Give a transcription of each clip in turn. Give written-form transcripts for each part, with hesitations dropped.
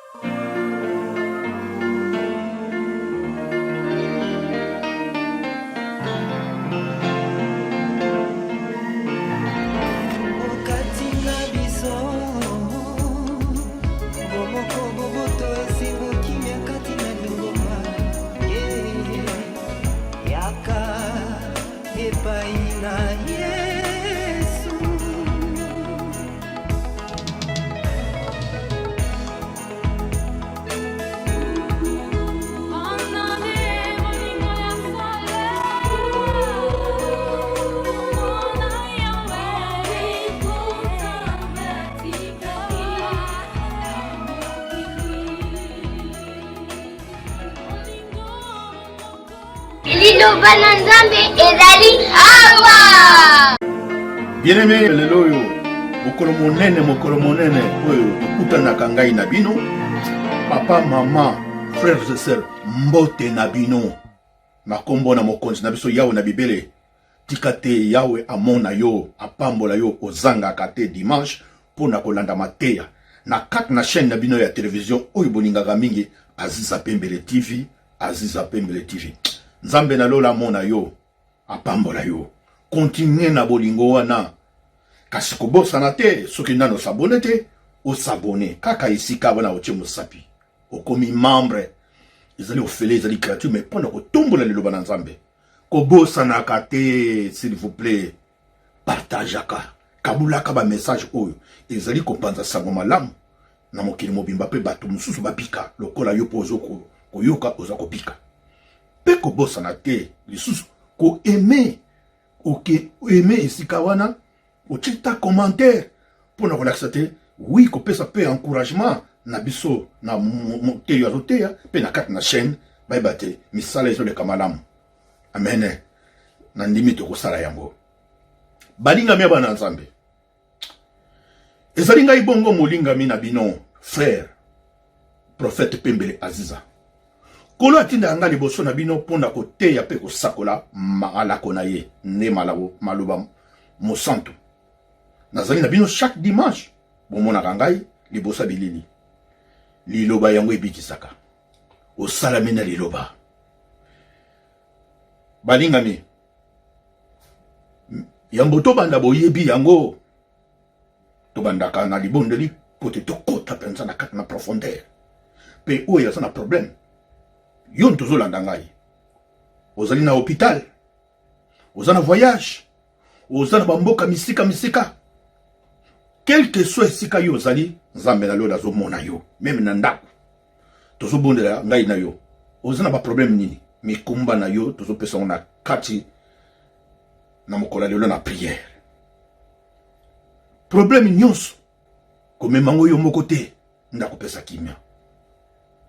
Okati na biso bomoko boboto esengo kimia kati na lingomba yeah. Yaka epai na Yesu. Liloba na Nzambe ezali awa. Bien-aimé, lelo oyo mokolo monene, mokolo monene oyo tokutanaka ngai na bino, papa, mama, frères et sœurs, mbote na bino na kombo na mokonzi na biso Yawe na bibele. Tika te Yawe amona yo, apambola yo, ozangaka te dimanche mpo na kolanda mateya na kati na chaîne na bino ya television oyo bolingaka mingi, Aziza Pembele TV. Aziza Pembele TV. Nzambe na lola amona yo, apambola yo. Continue na bolingo wana. Kasi kobosana te, soki nano osabone te, osabone kaka esika wana otie mosapi. Okomi membre. Ezali ofele, ezali gratuit, mais mpo na kotombola liloba na Nzambe. Kobosanaka te, s'il vous plaît. Partageaka, kabulaka ba message oyo ezali kopanza sango malamu na mokili mobimba mpe bato mosusu babika lokola yo mpo ozo koyoka oza kobika. Mpe kobosana te lisusu koaime, oke aime esika wana otie ta commentaire mpo na kolakisa te oui, kopesa mpe encouragement na biso na moteyo azoteya mpe na kati na chaîne bayeba te misala ezoleka malamu. Amen. Nandimi tokosala yango. Balingami ya bana Nzambe, ezali ngai bongo molingami na bino frère prophète Pembele Aziza. Kolo atindaka ngai liboso na bino mpo na koteya mpe kosakola malako na ye nde maloba mosantu. Nazali na bino chaque dimanche, bomonaka ngai liboso ya bilili. Liloba yango ebikisaka. Osalami na liloba. Balingami, yambo tobanda boyebi yango, tobandaka na libondeli po te tokota mpenza na kati na profondeur. Mpe oyo aza na problème, yo nto ozolanda ngai, ozali na hôpital, oza na voyage, oza na bamboka misika misika, quel que soit esika yo ozali, Nzambe na lola azomona yo, meme na ndako. Tozobondela ngai na yo, oza na ba problème nini, mikumba na yo tozopesa yango na kati na mokolo ya lelo na prière. Problème nyonso komema yango yo moko te, nde akopesa kimia.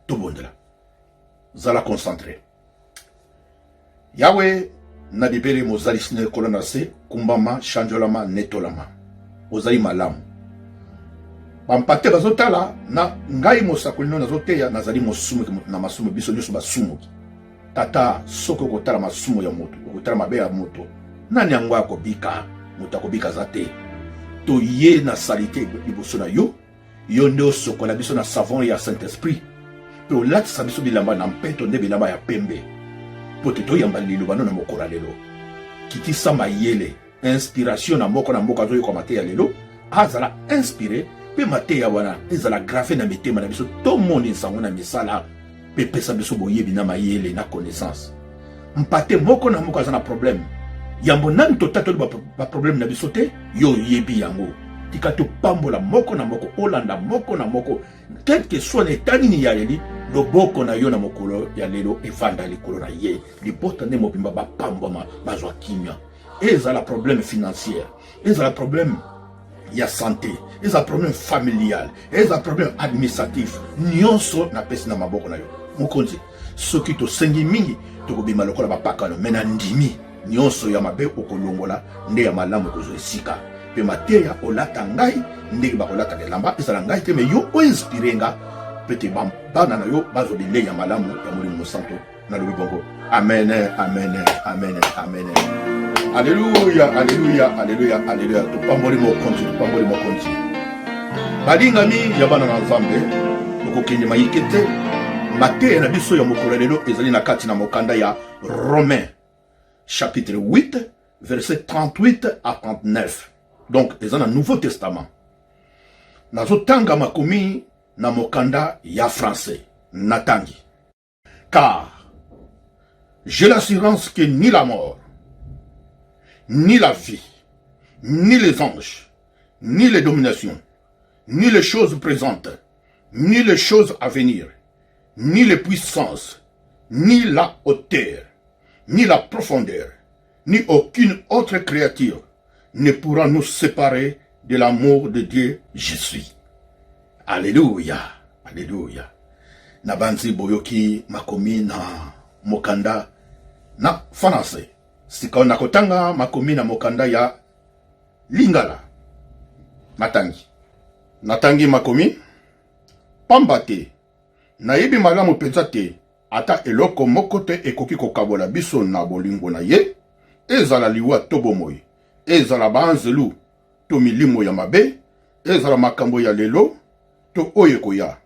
Tobondela, zala concentré. Yawe na bibele mozalisi na ekolo na se, kumbama, chanjolama, netolama. Ozali malamu. Bampate bazotala na ngai mosakoli no nazoteya, nazali mosumuki na masumu, biso nyonso basumuki. Tata, soki okotala masumu ya moto, okotala mabe ya moto, nani yango akobika? Moto akobika aza te. Toye na salite liboso na yo, yo nde osokola biso na savon ya Saint-Esprit mpe olatisa biso bilamba na mpeto nde bilamba ya pembe mpo te toyamba liloba no na mokolo ya lelo. Kitisa mayele, inspiration na moko na moko azoyoka mateya lelo, azala inspiré mpe mateya wana ezala grave na mitema na biso, tomoni nsango na misala mpe pesa biso boyebi na mayele na connaissance. Mpate moko na moko aza na problème, yambo nani totatoli ba problème na biso te, yo oyebi yango. Tika topambola moko na moko, olanda moko na moko, quel que soit na eta nini ya leli, loboko na yo na mokolo ya lelo evanda likolo na ye, libota nde mobimba bapambwama, bazwa kimia. Ezala problème financière, ezala problème ya santé, ezala problème familial, ezala problème administratif, nyonso napesi na maboko na yo mokonzi. Soki tosengi mingi tokobima lokola bapakano, me na ndimi nyonso ya mabe okolongola, nde ya malamu ekozwa esika. Mpe mateya olata ngai ndenge bakolataka elamba, ezala ngai te, me yo oinspire nga mpe te bana na yo bazwa bilei ya malamu ya Molimo Mosantu. Nalobi bongo, amen, amen, amen, amen. Alleluya, alleluya, alleluya, alleluya. Topamboli mokonzi, topamboli mokonzi. Balingami ya bana na Nzambe, Tokokende mayike te. Mateya na biso ya mokolo ya lelo ezali na kati na mokanda ya Romain chapitre 8 verset 38 à 39. Donc eza na Nouveau Testament. Nazotanga makomi na mokanda ya français. Natangi. Car j'ai l'assurance que ni la mort, ni la vie, ni les anges, ni les dominations, ni les choses présentes, ni les choses à venir, ni les puissances, ni la hauteur, ni la profondeur, ni aucune autre créature ne pourra nous séparer de l'amour de Dieu, je suis. Alléluia, Alléluia. Nabanzi boyoki makomi na mokanda na français. Sika nakotanga makomi na mokanda ya lingala. Natangi. Natangi makomi pamba te nayebi malamu mpenza te ata eloko moko te ekoki kokabola biso na bolingo na ye, ezala liwa to bomoi, ezala baanzelu to milimo ya mabe, ezala makambo ya lelo to oyo ekoya,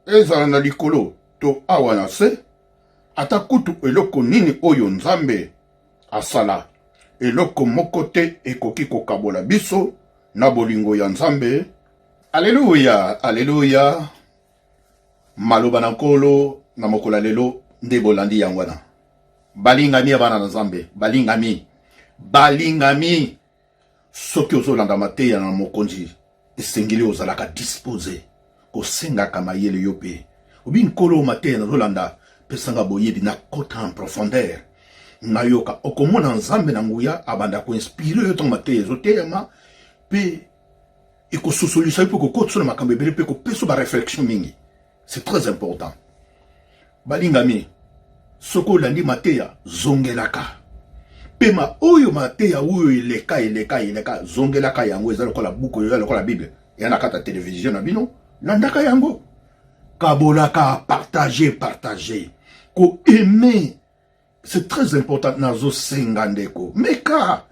ezala na likolo to awa na se, ata kutu eloko nini oyo Nzambe asala, eloko moko te ekoki kokabola biso na bolingo ya Nzambe. Aleluya, aleluya! Maloba na Nkolo na mokolo ya lelo nde bolandi yango wana. Balingami ya bana na Nzambe, balingami, balingami. Soki ozolanda mateya na mokonzi, esengeli ozalaka dispose kosengaka mayele yo mpe obi Nkolo, mateya nazolanda pesanga boyebi nakota en profondeur nayoka. Okomona Nzambe na nguya abanda koinspire yo ntango mateya ezoteyama mpe ekososolisa yo mpe kokotisa na makambo ebele mpe kopesa ba réflexion mingi. C'est très important. Balingami, soki olandi mateya, zongelaka pema oyo mateya oyo eleka eleka eleka, zongelaka yango. Eza lokola buku, eza lokola Bible eya na kati ya televizio na bino, landaka yango, kabolaka, partage, partage, koaime, c'est très important. Nazosenga ndeko, meka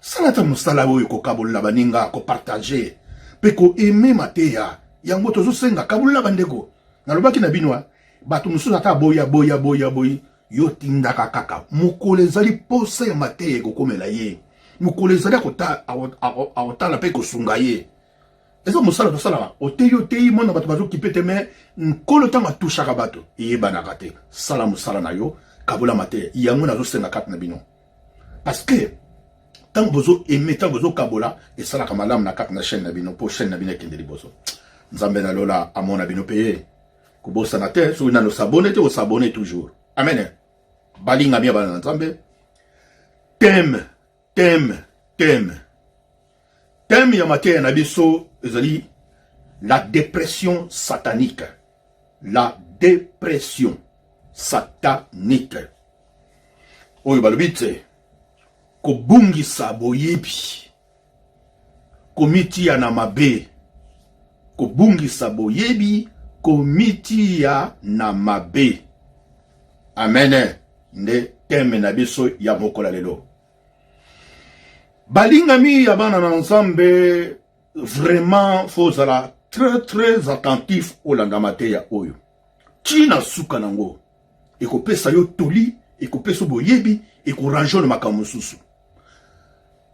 sala ata mosala oyo kokabolela baninga, kopartage mpe koaime mateya yango. Tozosenga kabolela bandeko. Nalobaki na bino, bato mosusu ata aboyi aboyi aboyi aboyi, yo tindaka kaka. Mokolo ezali posa ya mateya ekokomela ye, mokolo ezali akotala mpe kosunga ye. Eza mosala tosalaka, oteyi oteyi, mwana bato bazokipe te, me Nkolo ntango atushaka bato eyebanaka te. Sala mosala na yo, kabola mateya yango. Nazosenga kati na bino, parce que ntango bozo aime, ntango bozokabola, esalaka malamu na kati na chaîne na bino, mpo chaîne na bino ekende liboso. Nzambe na lola amona bino mpe ye kobosana te. Soki nano osabone te, osabone toujours. Amen. Balingami ya bana na Nzambe, thème thème thème thème ya mateya na biso ezali la dépression satanique. La dépression satanique oyo balobi te kobungisa boyebi, komitia na mabe, kobungisa boyebi, komitia na mabe. Amen. Nde thème na biso ya mokolo ya lelo. Balingami ya bana na Nzambe, vraiment faut ozala très très attentif, olanda mateya oyo ntina suka nango. Ekopesa yo toli, ekopesa boyebi, ekorange na makambo mosusu.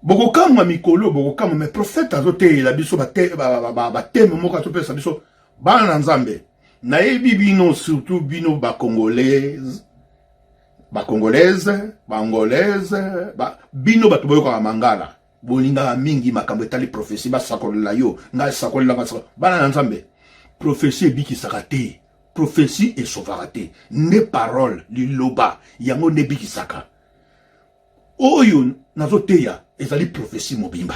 Bokokamwa mikolo, bokokamwa, mais prophète azoteyela biso bathème moko, azopesa biso. Bana na Nzambe, nayebi bino, surtout bino bacongolais, bacongolaise, baangolaise, bino bato boyokaka mangala, bolingaka mingi makambo etali prophétie. Basakolela yo, ngai sakolelanga. Bana na Nzambe, prophétie ebikisaka te, prophétie esovaka te. Nde parole, liloba yango nde ebikisaka. Oyo nazoteya ezali prophétie mobimba,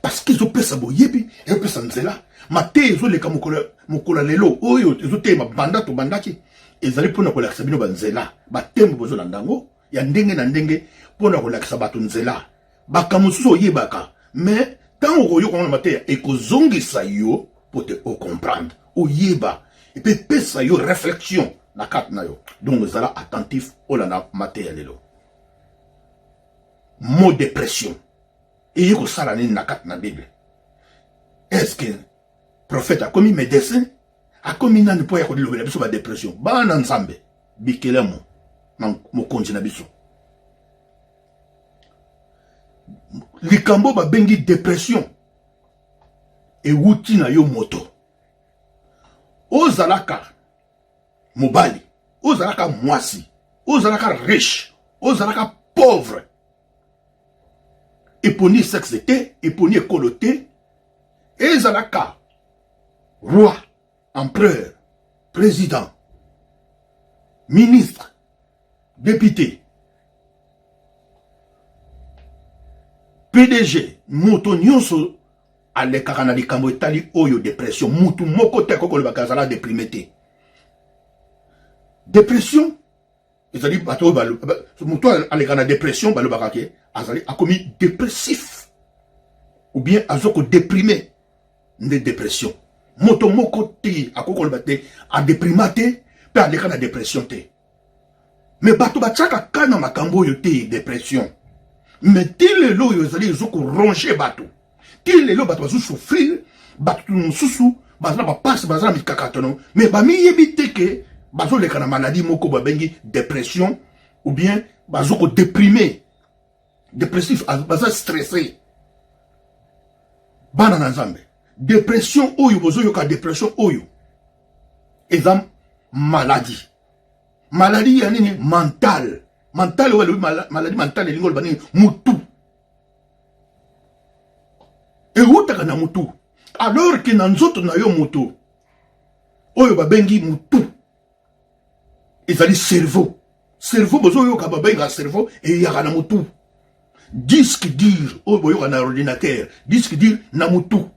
parce que ezopesa boyebi, ezopesa nzela. Mateya ezoleka mokolo ya lelo oyo ezoteyema banda tobandaki, ezali mpona kolakisa bino banzela. Bathème bozolanda yango ya ndenge na ndenge mpona kolakisa bato nzela. Bakambo mosusu oyebaka, mais ntango okoyoka ngo na mateya, ekozongisa yo po te ocomprendre, oyeba, epe epesa yo réflexion na kati na yo. Donc ezala attentif, olanda mateya lelo. Mot dépression eye kosala nini na kati na Bible? Est ce que prophète akomi médecin? Akomi nani mpo ya kolobela biso ba depression? Bana Nzambe, bikelamo na mokonzi na biso. Likambo babengi depression ewuti na yo moto. Ozalaka mobali, ozalaka mwasi, ozalaka riche, ozalaka pauvre, eponi sexe te, eponi ekolo te, ezalaka roi, empereur, président, ministre, député, PDG, moto nyonso alekaka na likambo etali oyo depression. Mutu moko te akoki kolobaka azala deprime te. Depression ezali bato oyo moto aleka na depression balobaka ke azali akomi depressif ou bien azo kodeprime nde depression. Moto moko te akoki koloba te adeprima te mpe aleka na depression te. Me bato batiaka ka na makambo oyo te depression. Me ti lelo oyo ezali ezo koronge bato, ti lelo bato bazo souffrir, bato mosusu baza na bapasi, baza na mikakatano, me bamiyebi te ke bazoleka na maladie moko babengi depression ou bien bazo kodeprime, depressif, baza stresse. Bana na Nzambe, depression oyo bozoyoka, depression oyo eza maladie. Maladie ya nini? Mentale. Mentale oyo balobi maladie mentale elingi oloba nini? Mutu ewutaka na mutu, alors ke na nzoto na yo mutu oyo babengi mutu ezali cerveau. Cerveau bozoyoka babengaka cerveau eyaka na mutu. Disque dur oyo boyoka na ordinateur, disque dur na mutu.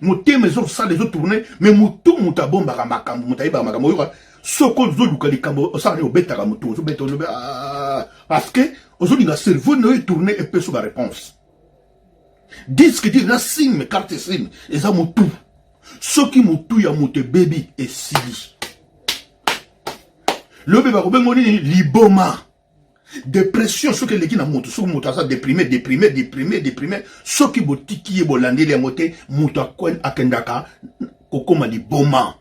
Motema ezosala, ezotourne, mais mutu, moto abombaka makambo, moto ayebaka makambo. Oyoka soki ozoluka likambo osala nini, obetaka mutu, ozobeta, olobi parce que ozolinga cerveau na yo etourne, epesa ba réponse. Disque dur na sim, carte sim eza mutu. Soki mutu ya moto ebebi, esili. Lobi bakobengo nini? Liboma. Depression soki eleki na moto, soki moto aza deprime, deprime, deprime, deprime, soki botiki ye, bolandeli yango te, moto akendaka kokoma liboma.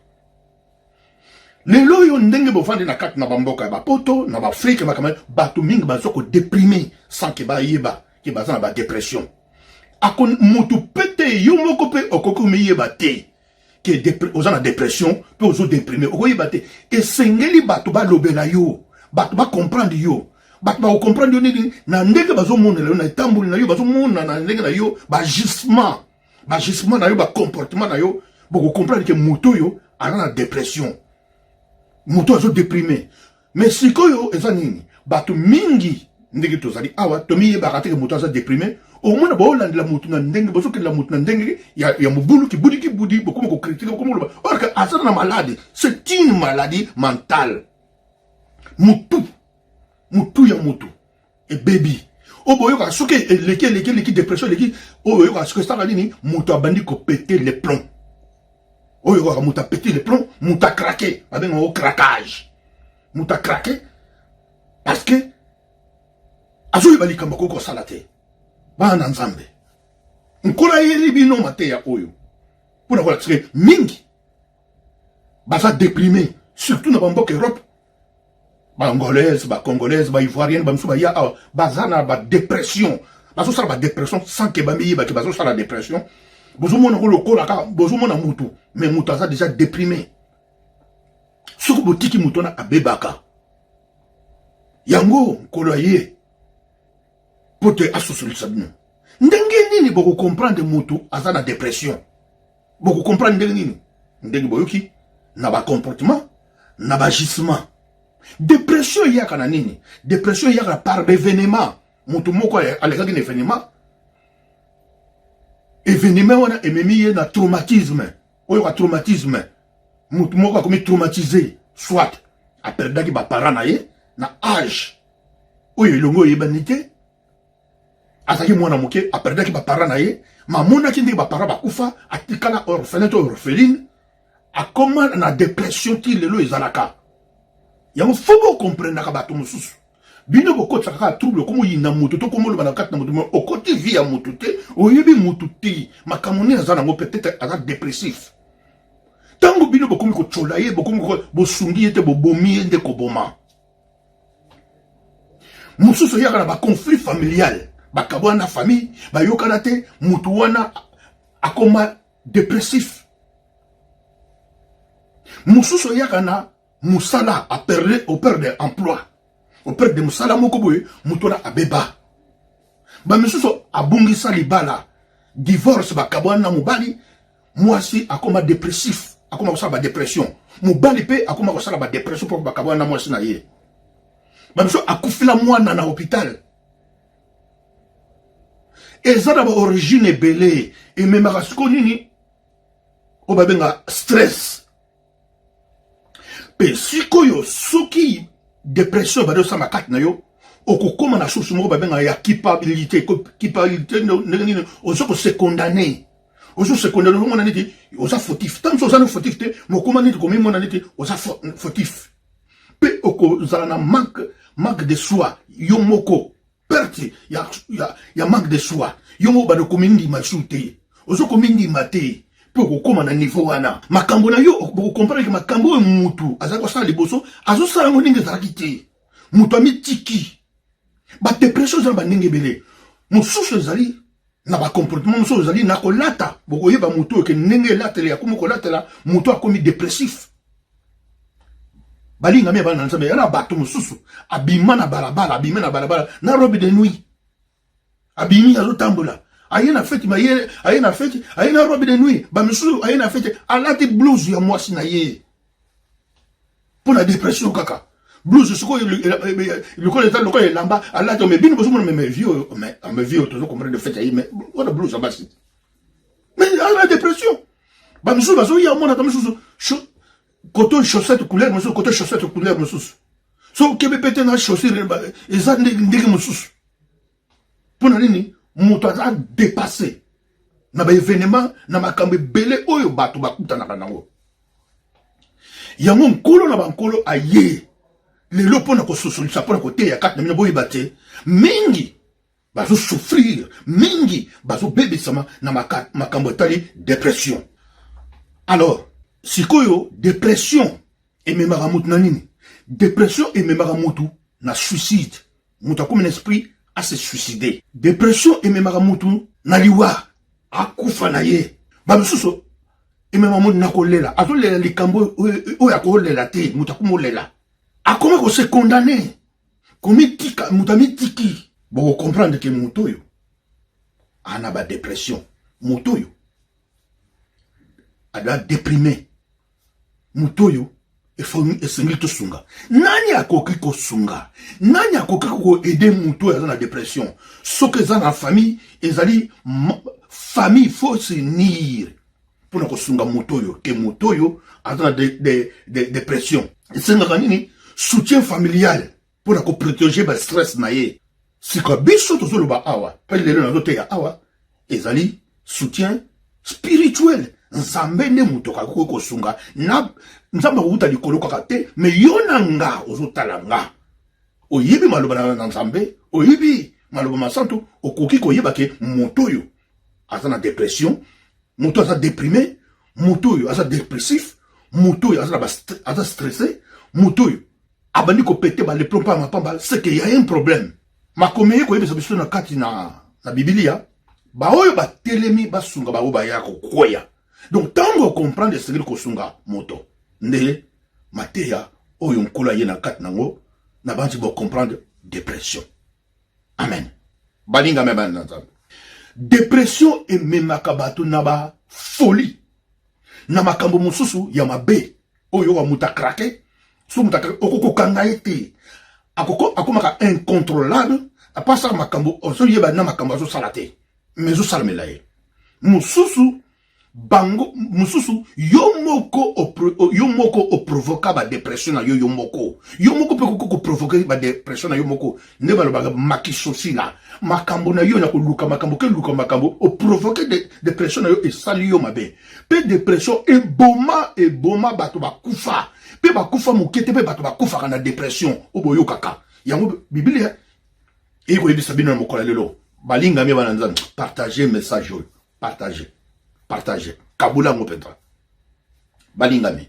Lelo oyo ndenge bovandi na kati na bamboka ya bapoto, na baafrike, makambo bato mingi baza kodeprime sans ke bayeba ke baza na badepression. Motu mpe te, yo moko mpe okoki komiyeba te ke oza na depression mpe ozodeprime, okoyeba te. Esengeli bato balobela yo, bato bacomprendre yo. Bato bakocomprendre yo nini? Na ndenge bazomonela yo, na etamboli na yo, bazomona na ndenge na yo, baagissement, baagissement na yo, bacomportement na yo, bokocomprendre ke moto oyo aza na depression, moto azodeprime. Mais sikoyo eza nini? Bato mingi ndenge tozali awa tomiyebaka te ke moto aza deprime. Omona baolandela motu na ndenge bazokendela motu na ndenge ya mobulu, kibudi kibudi, bokoma kokritike, bokoma koloba, or ke aza na malade. C'est une maladie mentale. Mutu, mutu ya motu ebebi. Oyo boyokaka soki eleki, eleki, eleki, depression eleki, oyo boyokaka soki esalaka nini? Moto abandi kopete le plomb. Oyo kaka moto apete le plomb, moto akrake, babengaka yango craquage. Moto akrake parce que azoyeba likambo akoki kosala te. Bana na Nzambe, Nkolo ayeli bino mateya oyo mpona kolakisa ke mingi baza deprime, surtout na bamboka Europe, baangolaise, bacongolaise, baivoirienne, bamisusu baya awa baza na badepression, bazosala badepression sans ke bamiyeba ke bazosala depression. Bozomona ngo lokola kaka bozomona mutu, mais mutu aza déjà déprimé. Soki botiki mutu wana abebaka yango, Nkolo aye po te asosolisa bino ndenge nini bokokomprendre mutu aza na depression. Bokokomprendre ndenge nini? Ndenge boyoki na bacomportement, na baagissement. Depression eyaka na nini? Depression eyaka par événement. Moto moko alekaki na événement, événement wana ememi ye na traumatisme. Oyo ka traumatisme, moto moko akomi traumatisé, soit aperdaki baparent na ye na age oyo elongo oyebani te, azalaki mwana moke, aperdaki baparent na ye, mamonaki ndenge baparent bakufa, atikala orphelin to orpheline, akoma na depression ti lelo ezalaka yango. Fo bokomprendaka bato mosusu. Bino bokotisaka kaka trouble, okomoyinda moto to komoloba na kati na moto, mais okoti vie ya moto te, oyebi moto te makambo nini aza nango, peut-être aza dépressif. Ntango Ntango bino bokomi kotyola ye, bokomi bosungi ye te, bobomi ye nde koboma. Mosusu eyaka na baconflit familial, bakabwana na famille, bayokana te, motu wana akoma depressif. Mosusu eyaka na mosala, aperde, operde emploi, operde mosala moko boye, motu wana abeba. Bamisusu abungisa libala, divorce, bakabwana na mobali, mwasi akoma depressif, akoma kosala badepression, mobali mpe akoma kosala badepression mpo bakabwana na mwasi na ye. Bamisusu akufila mwana na hôpital. Eza na baorigine ebele, ememaka sikoyo nini oyo babenga stress. Mpe sikoyo soki depression ebandi osala kati na yo, okokóma na source moko babengaka ya culpabilité. Culpabilité ndenge nini? Oza kose condamner, ozo se condamner, ozomona neti oza fautif. Ntango mosusu oza na fautif te, mokoma neti komimona neti oza fautif. Mpe okozala na manque de soi yo moko, perte ya manque de soi yo moko, banda komindima lisusu te, ozo komindima te. Mpe okokóma na niveau wana, makambo na yo bokokomprendre ke makambo oyo mutu azalaki kosala liboso, azosala yango ndenge ezalaki te. Moto amitiki. Badepression eza na bandenge ebele. Mosusu ezali na bacomportement, mosusu ezali na kolata. Bokoyeba motu oyo ke ndenge elatela akomi kolatela, motu akomi depressif. Balingami ya bana na Nzambe, ya na bato mosusu abima na balabala, abima na balabala na robe de nuit, abimi azotambola, aye na feti, aye na feti, aye na robe de nuit. Bamisusu aye na feti, alati blouse ya mwasi na ye mpo na dépression kaka. Blouse sikoyo lokola eza lokola elamba alati, mais bino bozomona, mais vieux oyo, mais vieux oyo tozo comprendre fête aye, mais wana blouse ya basi, mais aza na dépression. Bamisusu bazoya omona bamisusu koto chaussette couleur mosusu, koto chaussette couleur mosusu, so okebe pe te na chaussure eza ndenge mosusu. Mpona nini? Moto aza dépassé na baévénement, na makambo ebele oyo bato bakutanaka nango. Yango Nkolo na bankolo aye lelo mpona kososolisa, mpona koteya kati na bino. Boyeba te, mingi bazosouffrir, mingi bazobebisama na makambo etali dépression. Alors sikoyo, dépression ememaka motu na nini? Dépression ememaka motu na suicide, moto akomi na esprit ase suicider. Dépression ememaka motu na liwa, akufa na ye. Bamisusu ememaka motu na kolela, azolela likambo oyo akolela te, moto akomi olela, akomi kose condamner, komitika, moto amitiki. Bokocomprendre ke moto oyo ana badepression, moto oyo aza déprimé, moto oyo esengeli tosunga. Nani akoki kosunga? Nani akoki koaider moto oyo aza na dépression? Soki eza na famille, ezali famille faut s'unir mpona kosunga moto oyo, ke moto oyo aza na dépression. Esengaka nini? Soutien familial mpona koprotéger bastress na ye. Sika biso tozoloba awa mpe lelo nazoteya awa, ezali soutien spirituel. Nzambe nde moto akoki kosunga. Na Nzambe akouta likolo kaka te, mais yo na nga ozotala nga, oyebi maloba na Nzambe, oyebi maloba masantu, okoki koyeba ke moto oyo aza na dépression, moto aza déprimé, moto oyo aza dépressif, moto oyo aza stressé, moto oyo abandi kopéter les plombs pamba pamba, c'est que y a un problème. Makomi ye koyebisa biso na kati na Bibilia, baoyo batelemi basunga bango baya kokweya. Donc ntango ocomprendre, esengeli kosunga moto. Nde mateya oyo Nkolo aye na kati nango na banzi bocomprendre dépression. Amen. Balingami bana na Nzambe, dépression ememaka bato na bafolie, na makambo mosusu ya mabe oyo wa moto acraquer. So moto okokokanga ye te, akomaka incontrôlable, apasaka makambo ozoyeba na makambo azosala te, mais ezosalamela ye. Mosusu bango mosusu, yo moko oprovoka badepression na yo, yo moko, yo moko mpe koki koprovoke badepression na yo moko. Nde balobaka makisosila makambo na yo na koluka makambo, keluka makambo, oprovoke depression na yo, esali yo mabe. Mpe depression eboma, eboma bato, bakufa mpe bakufa moke te. Mpe bato bakufaka na depression oyo boyokaka yango. Biblia eyi koyebisa bino na mokolo ya lelo. Balingami bana Nzambe, partage message oyo, partage, partage, kabula yango mpenza. Balingami,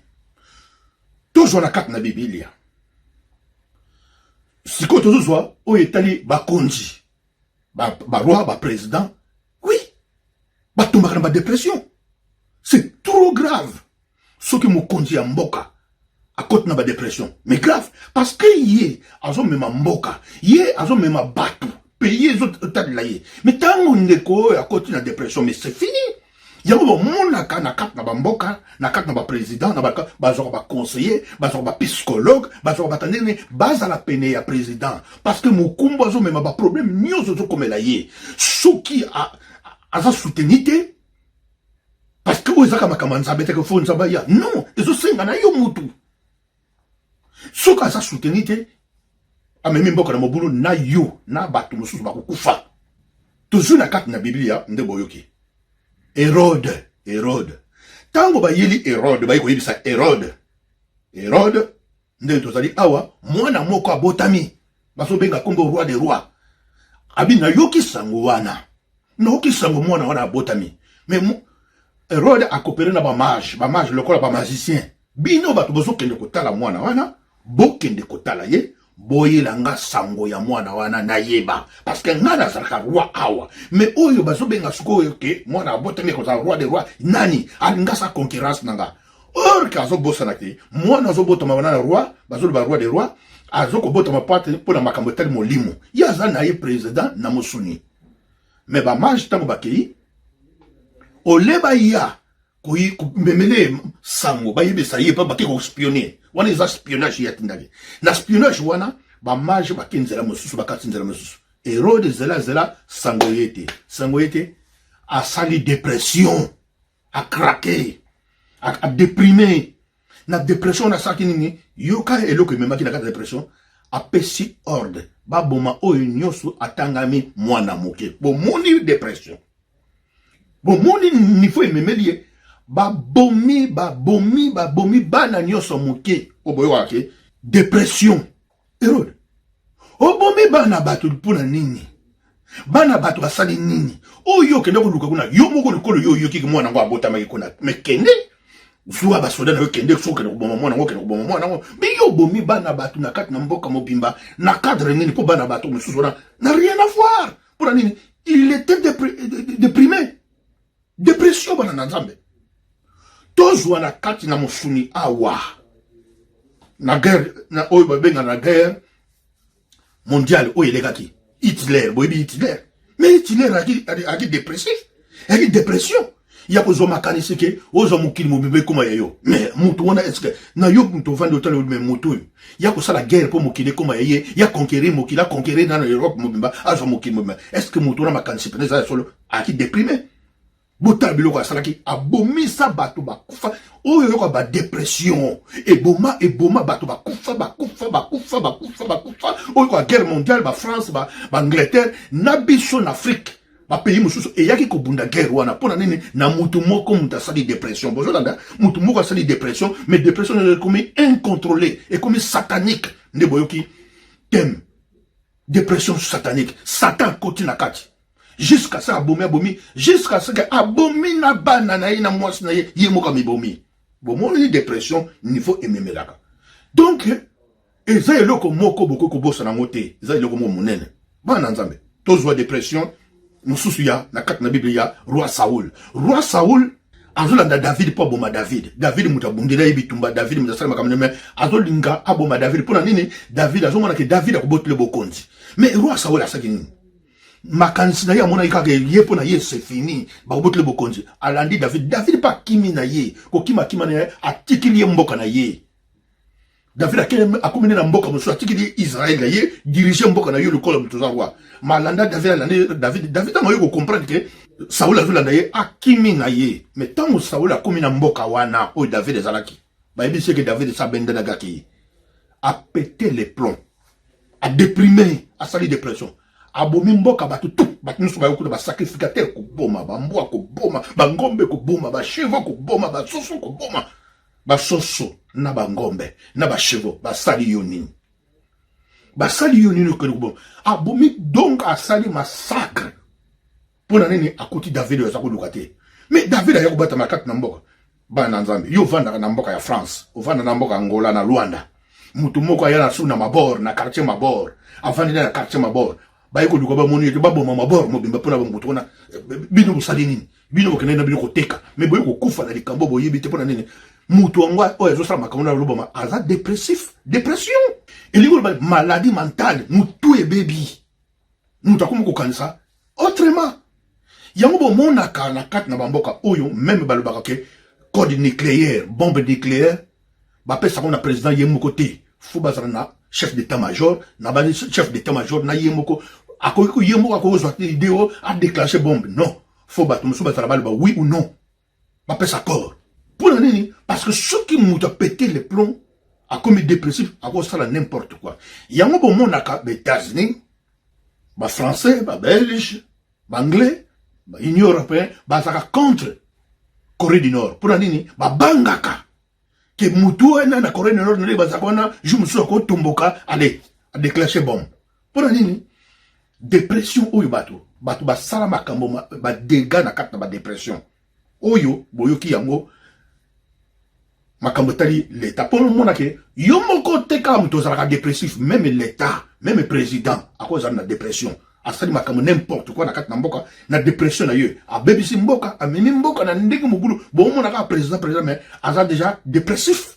tozwa na kati na Biblia sikoyo, tozozwa oyo etali bakonzi, baroi, baprésident. Oui, batombaka na badepression, c'est trop grave. Soki mokonzi ya mboka akoti na badepression, mais grave, parce que ye azomema mboka, ye azomema bato, pays ezotalela ye. Mais ntango ndeko oyo akoti na dépression, mais c'est fini. Yango bamonaka na kati na bamboka, na kati na baprésident, na bazwaka baconseiller, bazwaka bapsychologue, bazwaka bato ndenge bazala pene ya président, parce que mokumbu azomema baproblème nyonso ezokomela ye. Soki aza soutenu te, parce que oyo ezaka makambo ya Nzambe teke fo Nzambe aya, non, ezosenga na yo mutu. Soki aza soutenu te, amemi mboka na mobulu, na yo na bato mosusu bakokufa. Tozwi na kati na Biblia nde boyoki Hérode. Hérode, ntango bayeli Hérode, bayi koyebisa Hérode: Hérode, nde tozali awa, mwana moko abotami, bazobenga nkombo roi de roi. Abi: nayoki sango wana, nayoki sango mwana wana abotami. Mais Hérode acoopérer na bamage, bamage lokola bamagicien. Bino bato bozokende kotala mwana wana, bokende kotala ye, boyela nga sango ya mwana wana, nayeba, parce que nga nazalaka roi awa, mais oyo bazobenga sikoyo ke mwana abotami kozala roi de roi, nani alinga sa concurrence na nga? Or ke azobosana te, mwana azobotama wana na roi, bazoloba roi de roi, azokobotama pate mpo na makambo etali molimo. Ye aza na ye président na mosuni. Mais bamage, ntango bakei, ole baya komemele sango, bayebisa ye mpo bake kospionner. Wana eza espionnage. Ye atindaki na espionnage wana bamage, bake nzela mosusu, bakati nzela mosusu. Hérode zela zela, sango ye te, sango ye te, asali dépression, acraquer, adéprimer. Na dépression wana asalaki nini? Yoka eloko ememaki na kati ya dépression: apesi ordre baboma oyo nyonso atangami mwana moke. Bomoni dépression, bomoni niveau ememeli ye. Babomi, babomi, babomi bana nyonso moke. Oyo boyokaka ke dépression. Hérode, obomi bana bato mpona nini? Bana bato basali nini? Oyo okende koluka kuna, yo moko likolo, yo oyokiki mwana yango abotamaki kuna, mais kende zuwa basoda na yo, kende. Soki okende koboma mwana yango, okende koboma mwana yango. Mais yo obomi bana bato na kati na mboka mobimba na cadre nini? Mpo bana bato mosusu wana na rien à voir. Mpona nini? Il était déprimé, dépression. Bana na Nzambe, tozwa na kati na mosuni awa, na guerre na oyo babenga na guerre mondiale oyo elekaki, Hitler. Boyebi Hitler. Mais Hitler aki dépressif, ayaki dépression ya kozwa makanisi ke ozwa mokili mobimba ekóma ya yo. Mais motu wana, est-ce na yo moto ovandi otala, mais motu oyo ya kosala guerre mpo mokili ekóma ya ye, ya conquérir mokili, aconquérir nano Europe mobimba, azwa mokili mobimba, est-ce que motu wana makanisi pene eza ya solo? Ayaki déprimé. Botala biloko asalaki, abomisa bato, bakufa. Oyo yoka badépression eboma, eboma bato, bakufa, bakufa, bakufa, bakufa, bakufa. Oyo yoka guerre mondiale, bafrance, baangleterre na biso na Afrique, bapays mosusu eyaki kobunda guerre wana. Mpo na nini? Na mutu moko, mutu asali dépression. Bozolanda, mutu moko asali dépression, mais dépression ekomi incontrôlé, ekomi satanique. Nde boyoki thème dépression satanique. Satan akoti na kati jusqu'à ce abomi, abomi jusqu'à ce que abomi na bana na ye, na mwasi na ye, ye moko amibomi. Bomoni dépression niveau ememelaka. Donc eza eloko moko bokoki kobosana yango te, eza eloko moko monene. Bana na Nzambe, tozwa dépression mosusu ya na kati na Bible ya roi Saul. Roi Saul azolanda David mpo aboma David. David moto abundela ye bitumba, David moto asala makambo, mais azolinga aboma David. Mpo na nini? David azomona ke David akobotela bokonzi. Mais roi Saul asalaki nini? Makanisi na ye, amonaki kaka ye, mpo na ye c'est fini, bakobotela bokonzi. Alandi David. David mpe akimi na ye, kokima akima na ye, atikili ye mboka na ye. David akomi nde na mboka mosusu, atikili ye Israel na ye, dirige mboka na ye lokola moto oza roi. Malanda David, alandi David. David, ntango aye kocomprendre ke Saul azolanda ye, akimi na ye. Mais ntango Saul akomi na mboka wana oyo David ezalaki, bayebisi eke David esi abendanakaki ye, apéter les plombs, adéprimer, asali dépression, abomi mboka bato tu, bato nyonso bayo kuna, basacrificateur koboma, bambwa koboma, bangombe koboma, bachevaux koboma, basoso koboma. Basoso na bangombe na bachevaux basali yo nini? Basali yo nini? Okende koboma, abomi. Donc asali massacre. Mpo na nini? Akuti David oyo aza koluka te. Mais David aya kobatama kati na mboka. Bana na Nzambe, yo ovandaka na mboka ya France, ovanda na mboka Angola, na Luanda, moto moko aya na su na Mabor, na quartier Mabor, avandi na quartier Mabor, baye koluka bamoni ete baboma Mabor mobimba mpona moto wana. Bino bosali nini? Bino bokende na bino koteka, me boye kokufa na likambo boyebi te mpona nini. Moto yango oyo azosala makambo na lobama aza dépressif, dépression elingi koloba maladie mentale, motu ebebi, moto akomi kokanisa autrement. Yango bomonaka na kati na bamboka oyo meme balobaka ke code nucléaire, bombe nucléaire, bapesaka na président ye moko te, fo bazala na chef d'état major, na ba chef d'état major na ye moko akoki, ye moko akoki kozwa idée oyo adéclenche bombe. Non, fo bato mosusu bazala baloba oui ou non, bapesa accord. Mpona nini? Parce que soki moto apete le plomb, akomi dépressif, akosala n'importe quoi. Yango bomonaka baÉtats-Unis, bafrançais, babelge, baanglais, baunion européen bazalaka contre Corée du Nord. Mpona nini? Babangaka ke mutu wana na Corée du Nord, ndenge bazalaka wana, jour mosusu akotomboka, ale adéclenche bombe. Mpona nini? Dépression oyo bato basala makambo, badégâts na kati na badépression oyo boyoki yango. Makambo etali l'État, mpo omona ke yo moko te kaka moto ozalaka dépressif, même l'État, même président akozala na dépression, asali makambo n'importe quoi na kati na mboka. Na dépression na ye, abebisi mboka, amemi mboka na ndenge mobulu. Bomona kaka président, président, mais aza déjà dépressif,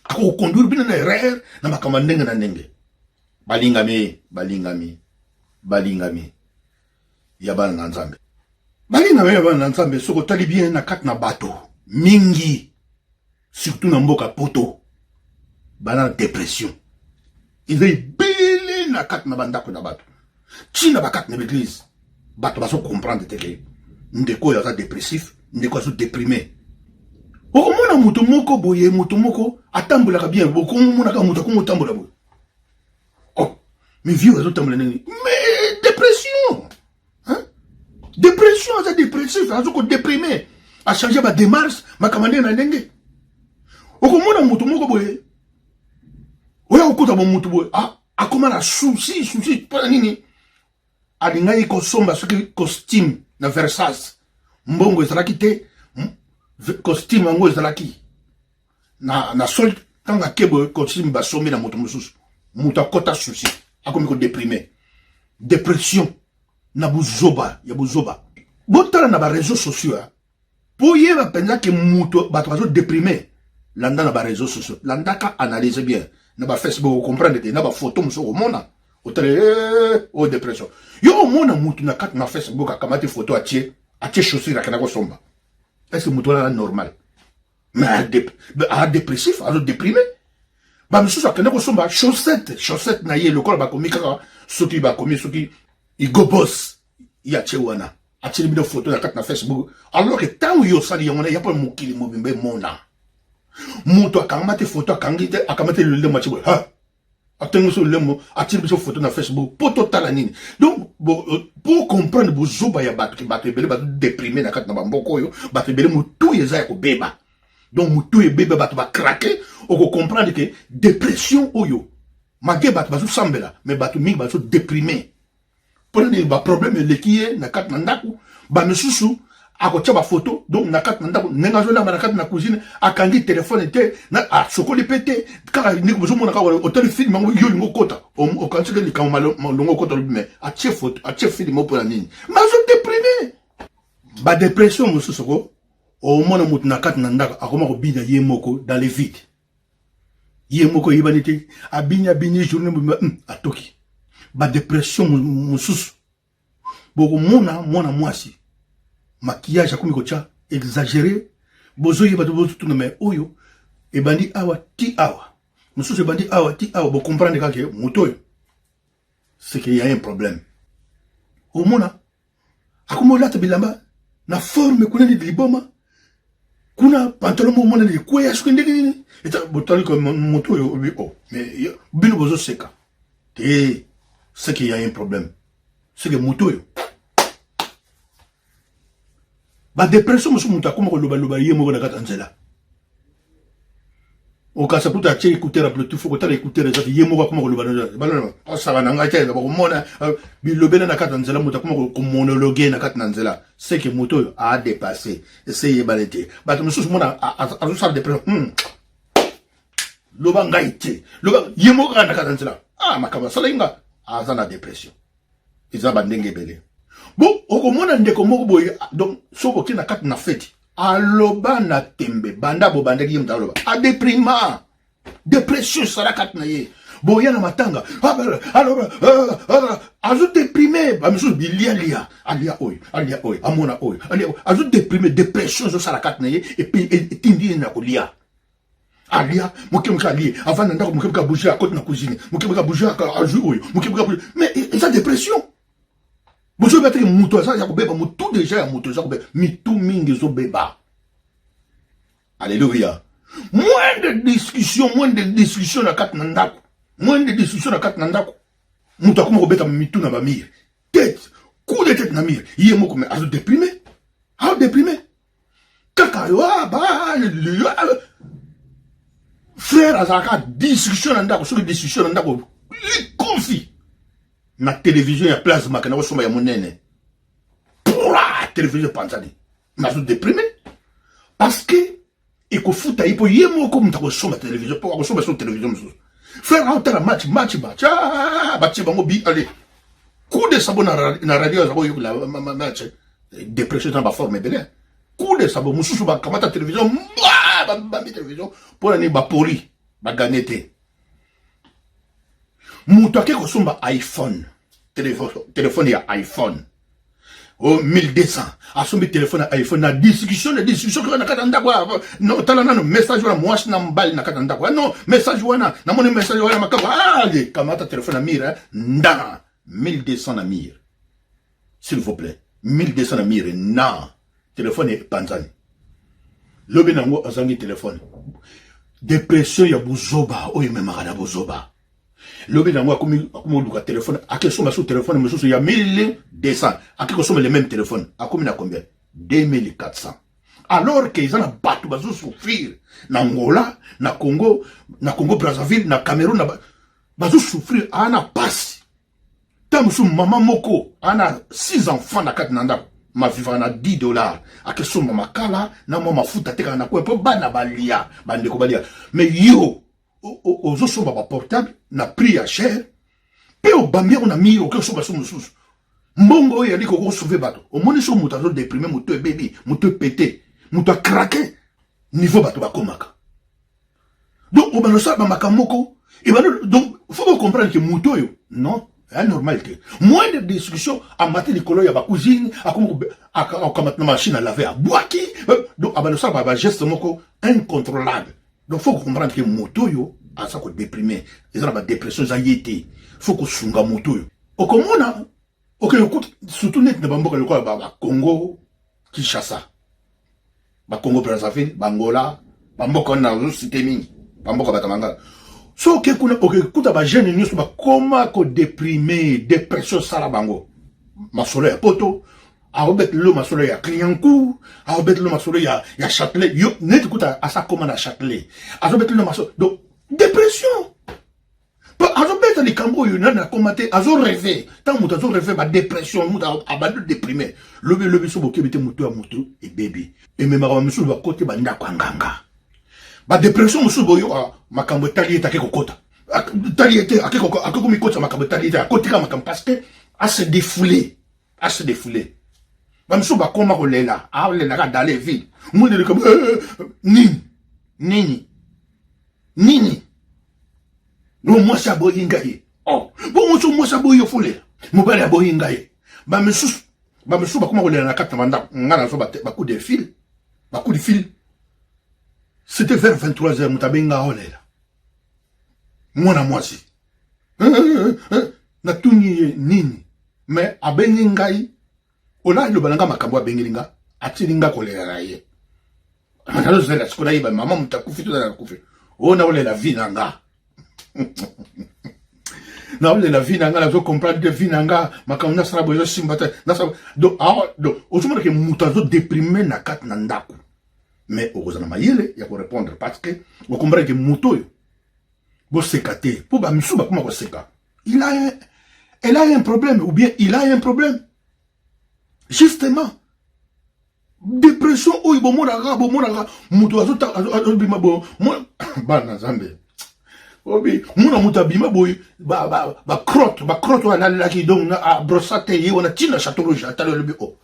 akokoconduire bino na erreur na makambo ya ndenge na ndenge. Balingami, balingami, balingami ya bana na Nzambe, balingami ya bana na Nzambe, soki otali bien na kati na bato mingi, surtout na mboka Poto, bana na dépression eza ebele na kati na bandako na bato, ntina bakati na baeglise. Bato bazocomprendre te ke ndeko oyo aza dépressif, ndeko azodeprime. Okomona moto moko boye, moto moko atambolaka bien, bokomonaka moto akomi otambola boye: "Oh, mais vieux azotambola ndenge?" Mais dépression, hein? Dépression, aza dépressif, aza kodéprime, achange badémarche, makambo ndenge na ndenge. Okomona moto moko boye oya kokota bo motu boye, ah, akoma na souci, souci. Mpona nini? Alingaki kosomba soki costume na Versace, mbongo ezalaki te, costume yango ezalaki na solde. Ntango ake boye, costume basombi na moto mosusu, moto akɔta souci, akomi kodéprime. Dépression na buzoba ya buzoba. Botala na baréseaux sociaux mpo oyeba mpenza ke moto, bato bazodéprime. Landa na baréseaux sociaux, landaka, analyse bien na bafacebook, ocomprendre te na bafoto mosusu okomona, otala oyo dépression. Yo omona mutu na kati na Facebook akamati foto, atie chaussure akenda kosomba. Est ce que mutu wana normal? Mais adépressif, azodéprime. Bamisusu akende kosomba chaussette, chaussette na ye lokola bakomi kaka, soki bakomi soki Hugo Boss, ye atie wana, atieli bino foto na kati na Facebook. Alors que ntango yo osali yango na ya mpo mokili mobimba emona, moto akangama te foto, akangi te, akama te lolemo, atie boye, ha atengi biso lolemo, atieli biso foto na Facebook mpo totala nini? Donc pour comprendre bozoba ya bato, ke bato ebele bato déprime na kati na bamboka oyo, bato ebele motu eza ya kobeba. Donc motu ebebe, bato bacraquer. Okocomprendre ke dépression oyo, malgré bato bazosambela, mais bato mingi bazodéprime. Mpona nini? Baproblème eleki ye na kati na ndako. Bamisusu akotia bafoto donc na kati na ndako, ndenge azolamba na kati na cuisine, akangi telefone te, asokoli mpe te, kaka ndenge bozomona kaka otali film yango, yo olingi okota, okanisiki likambo malongo, okota, olobi: "Mais atie foto, atie film mpona nini?" Mais azodéprime. Badépression mosusu ko omona moto na kati na ndako akoma kobina ye moko dans le vide, ye moko eyebani te, abini, abini journée mobimba, atoki. Badépression mosusu, bokomona mwana mwasi, maquillage akomi kotya exagéré, bozoyeba te, bozotuna: "Mais oyo ebandi awa ti awa?" Mosusu ebandi awa ti awa. Bocomprendre kaka moto oyo, c'est qu'il y a un problème. Omona akomi olata bilamba na forme kuna nini, liboma kuna, pantalon moko omona ekweya soki ndenge nini. Botali moto oyo, obi: "Oh, mais bino bozoseka te." C'est qu'il y a un problème, c'est que moto oyo, badépression mosusu, moto akoma kolobaloba ye moko na kati ya nzela. Okasa kutu atie écouteur ya bluetooth, okotala écouteur eza te, ye moko akoma koloba asaka na ngai te, bakomona bilobela na kati na nzela, moto akoma komonologue na kati na nzela, seke moto oyo adepasse ese eyebani te. Bato mosusu mona azosala depression, loba ngai te, loba ye moko kaka na kati na nzela, ah, makambo asalaki nga, aza na depression. Eza bandenge ebele. Bo okomona ndeko moko boye, donc soki okei na kati na feti, aloba na tembe, banda bobandaki ye moto aloba, adeprima, depression esala kati na ye. Boya na matanga, aloba, azodeprime. Bamisusu bilialia, alia oyo, alia oyo, amona oyo, alia oyo, azodeprime, depression ezosala kati na ye, epuis etindi ye na kolia. Alia moke moke, alie, avanda ndako moke moke, abouge, akoti na cuisine moke moke, abouge, azwi oyo moke moke, abouge, mais eza dépression. Bozoyeba teke moto aza ya kobeba, motu deja ya moto eza kobeba, mitu mingi ezobeba. Alleluia. Moins de discussion, moins de discussion na kati na ndako, moins de discussion na kati na ndako. Moto akoma kobeta mitu na bamire, tete, coup de tete na mire, ye moko, mais azo déprime, azo déprime kaka yo. Ba frère azalaka discussion na ndako, soki discussion na ndako likofi na télévision ya plasma akenda kosomba ya monene, pura télévision epanzani, nazo déprime parce que ekofuta ye mpo ye moko moto akosomba télévision, mpo akosomba so télévision mosusu. Frère aotala match, match, match, batie bango bi, allez, coup de sabot na radio, aza koyokola match. Dépression eza na baforme ebele. Coup de sabot mosusu, bakamata télévision, bambi télévision mpona nini? Bapoli baganye te. Moto ake kosomba iPhone, téléphone ya iPhone o 1200, asombi telefone ya iPhone, na discussion, na discussion kaka na kati ya ndako. No, tala nano message wana, mwasi na mobali na kati ya ndako, no message wana, namoni message wana, makambo ale, kamata telefone na mire, nda 1200 na mire, s'il vous plaît, 1200 na mire na telefone epanzani. Lobi nango azangi telefone. Depression ya buzoba oyo ememaka na buzoba. Lobi nango akomi koluka telefone, akesomba su telefone mosusu ya 1200, ake kosomba le même telefone, akomi na combien? 2400, alors que eza na bato bazosouffrir na Angola, na Congo, na Congo Brazzaville, na Cameroun, na bazosouffrir, aa na pasi. Ntango mosusu mama moko ana 6 enfants na kati na ndako, mavivaka na 10 $, akesomba makala na mwa mafuta, atekaka na kwe mpo bana balia, bandeko balia. Mais yo ozosomba baportable na prix ya cher mpe obambi yango na mire, oke osomba so mosusu, mbongo oyo yali kokosauve bato. Omoni so moto azodeprime, moto ebebi, moto epete, moto akrake, niveau bato bakomaka. Donc obanda osala bamakambo moko ebanda. Donc faut comprendre que moto oyo non ya normal te. Moins de discussion, amati likolo ya bacousine, akamata na machine à laver, abwaki. Donc abanda osala bageste moko incontrôlable. Donc faut comprendre que moto oyo aza kodéprime, eza na badépression, eza ye te. Faut kosunga moto oyo. Okomona okende okuta surtout neti na bamboka lokola baCongo Kinshasa, baCongo Brazzaville, baAngola, bamboka wana nazocite mingi, bamboka bato mangala. So oke kuna, okekuta bajeune nyonso bakoma kodéprime, dépression osala bango. Masolo ya poto aobeta lelo, masolo ya Clignancourt aobeta lelo, masolo ya Châtelet, yo neti kuta asa koma na Châtelet, azobeta lelo masolo. Donc dépression, mpo azobeta likambo oyo nani akoma te, azorêve. Ntango moto azorêve, badépression, moto abandi déprime. Lobi lobi so bokebi te, moto ya moto ebebi, ememaka bamisusu bakote bandako ya nganga. Badépression mosusu, boyoka makambo etali ye te, ake kokota, etali ye te, ake komikotisa makambo etali ye te, akotika makambo parce que ase défoulé, ase défoulé. Bamisusu bakoma kolela, alelaka dans les villes, mwende likambo nini nini nini. No, mwasi aboyi ngai. Oh, bongo so mwasi aboyi yo, folela mobali aboyi ngai. Bamisusu bakoma kolela na kati na bandako. Ngai nazwa bacoup de fil, bacoup de fil, c'était vers 23 heures, moto abengi nga, olela, mwana mwasi. Natuni ye nini, mais abengi ngai, ola aloba na nga makambo abengeli nga, atili nga kolela na ye. Nazozela sikoyo nayeba mama moto akufi to akufi. Oyo naolela vie na nga, naolela vie na nga, nazo comprendre te vie na nga, makambo nasala boye ezosimba te, nasala. Donc ozomona ke moto azodéprime na kati na ndako. Mais okozala mayele ya korépondre parce que okomprendre ke moto oyo boseka te mpo bamisusu bakoma koseka. Il a un, elle a un problème ou bien il a un problème. Justement, dépression oyo bomonaka, bomonaka moto azobima bo bana Nzambe, obi mona moto abima boye, bacrotte, bacrotte oyo alalelaki, donc abrosa te, ye wana ntina Château Rouge. Atali, olobi o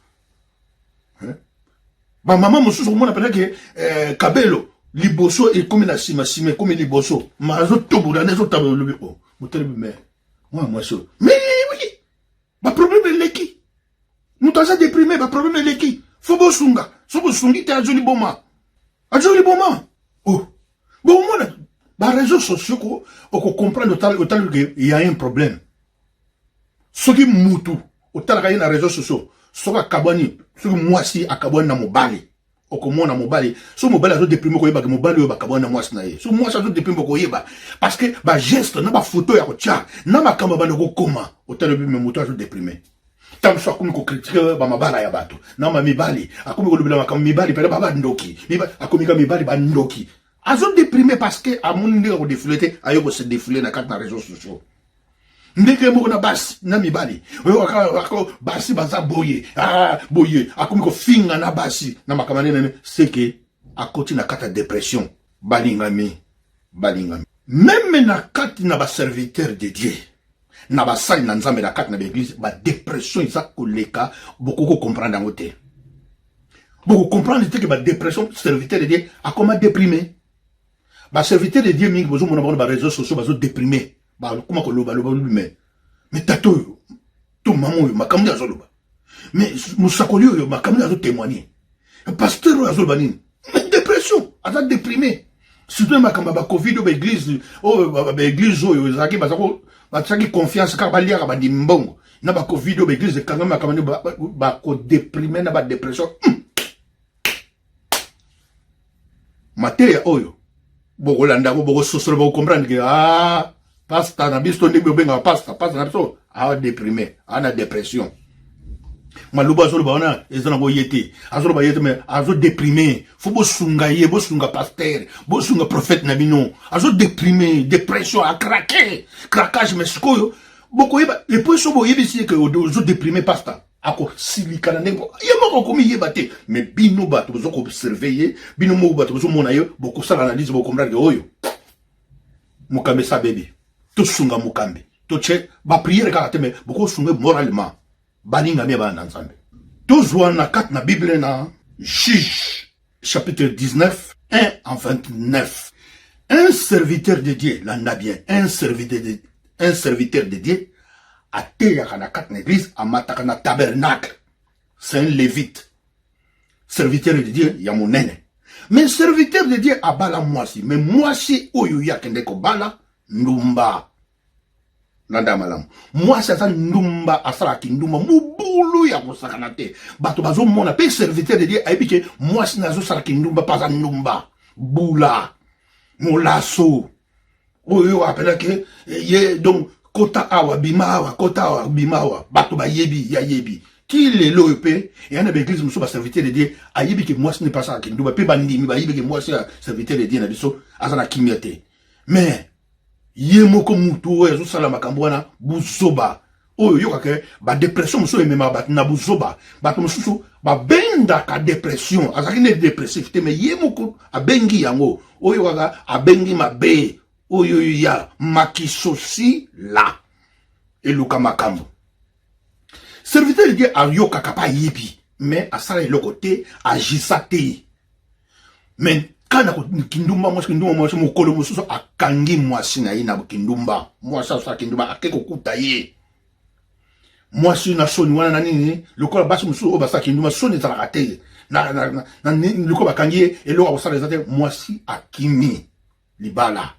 bamama mosusu komona mpenza ke kabelo liboso ekomi na nsima, nsima ekomi liboso, ma azotobola nde azotabola. Olobi o moto alobi mais mwana mwasi oyo, mais oui, baproblème eleki, moto aza déprimé, baproblème eleki, faut bosunga. So bosungi te, azoli boma, azoli boma. Oh, bomona baréseaux sociaux ko okocomprendre, otali ke y a un problème. Soki mutu otalaka ye na réseaux sociaux, soki akabwani, soki mwasi akabwani na mobali, okomona mobali, so mobali azodéprimer, koyebaka mobali oyo bakabwani na mwasi na ye. So mwasi azodéprimer, koyeba parce que bageste na bafoto ya kotia na makambo banda kokoma, otali obi mais moto azodéprimer. Ntango mosusu akomi kocritiquer bamabala ya bato na bamibali, akomi kolobela makambo mibali pene babandoki, akomi ka mibali bandoki. Azodéprimer parce que amoni ndenge akodéfouler te, aye kose défouler na kati na réseaux sociaux. Ndenge moko na basi na mibali, basi baza boye, boye, akomi kofinga na basi na makambo nene, seke akoti na kati ya dépression. Balingami, balingami, même na kati na baserviteur de Dieu, na basali na Nzambe, na kati na baéglise, badépression eza koleka. Bokoki kocomprendre yango te, bokocomprendre te ke badépression, serviteur de Dieu akoma déprimé. Baserviteur de Dieu mingi bozomona bango na baréseaux sociaux bazodéprimer, bakoma koloba loba lobi, mais tata oyo to mama oyo, makambo nde azoloba, mais mosakoli oyo, makambo nde azotémoigner, pasteur oyo azoloba nini? Mais dépression, aza déprimé, surtout na makambo ya bacovid oyo. Baéglise oyo, baéglise oyo ezalaki, batiaki confiance kaka baliaka bandimi mbongo, na bacovid oyo baéglise ekangami, makambo nde bakodéprimer na badépression. Mateya oyo bokolanda yango, bokososola, bokocomprendre ke ah, pasta na biso, ndenge obengaka pasta, pasta na biso adéprimer, ana dépression. Maloba azoloba wana eza nango ye te, azoloba ye te, mais azodéprimer. Faut bosunga ye, bosunga pasteur, bosunga prophète na bino, azodéprimer, dépression, acraquer, craquage. Mais sikoyo bokoyeba, et puis so boyebisi ye ke ozodéprimer, pasta akosilika na ndenge ye moko akomi yeba te. Mais bino bato bozo koobserver ye, bino moko bato bozomona ye, bokosala analyse, bocomprendre ke oyo mokambi esa bebi. Tosunga mokambi, totie baprière kaka te, mais bokosunga moralement. Balingami ya bana na Nzambe, tozwa na kati na Bible, na Juge chapitre 19, 1 en 29. Un serviteur de Dieu, landa bien, un serviteur de Dieu ateyaka na kati na église, amataka na tabernacle. C'est un lévite, serviteur de Dieu ya monene. Mais serviteur de Dieu abala mwasi, mais mwasi oyo ye akende kobala, ndumba. Landa malamu, mwasi aza ndumba, asalaka ndumba, mobulu ya kosakana te. Bato bazomona mpe serviteur de Dieu ayebi ke mwasi na azosalaka ndumba mpe aza ndumba, bula molaso oyo apelaki ye. Donc kota awa, bima awa, kota awa, bima awa, bato bayebi, ye ayebi. Ti lelo oyo mpe eya na baéglise mosusu, baserviteur de Dieu ayebi ke mwasi ne asalaka ndumba, mpe bandimi bayebi ke mwasi ya serviteur de Dieu na biso aza na kimia te. Mais ye moko mutu oyo azosala makambo wana, buzoba oyo oyokaka, badépression mosusu ememaka bato na buzoba. Bato mosusu babendaka dépression, azalaki nde dépressif te, mais ye moko abengi yango. Oyo kaka abengi mabe oyo ya makisosi la eluka makambo. Serviteur de Dieu ayokaka mpe ayebi, mais asala eloko te, agisa te. Mais kana kindumba, mwasi kindumba, mwasi mokolo mosusu akangi mwasi na ye na kindumba. Mwasi asala kindumba, ake kokuta ye mwasi na soni wana na nini. Lokola basi mosusu oyo basala kindumba, soni ezalaka te. Lokola bakangi ye, eloko akosala eza te. Mwasi akimi libala,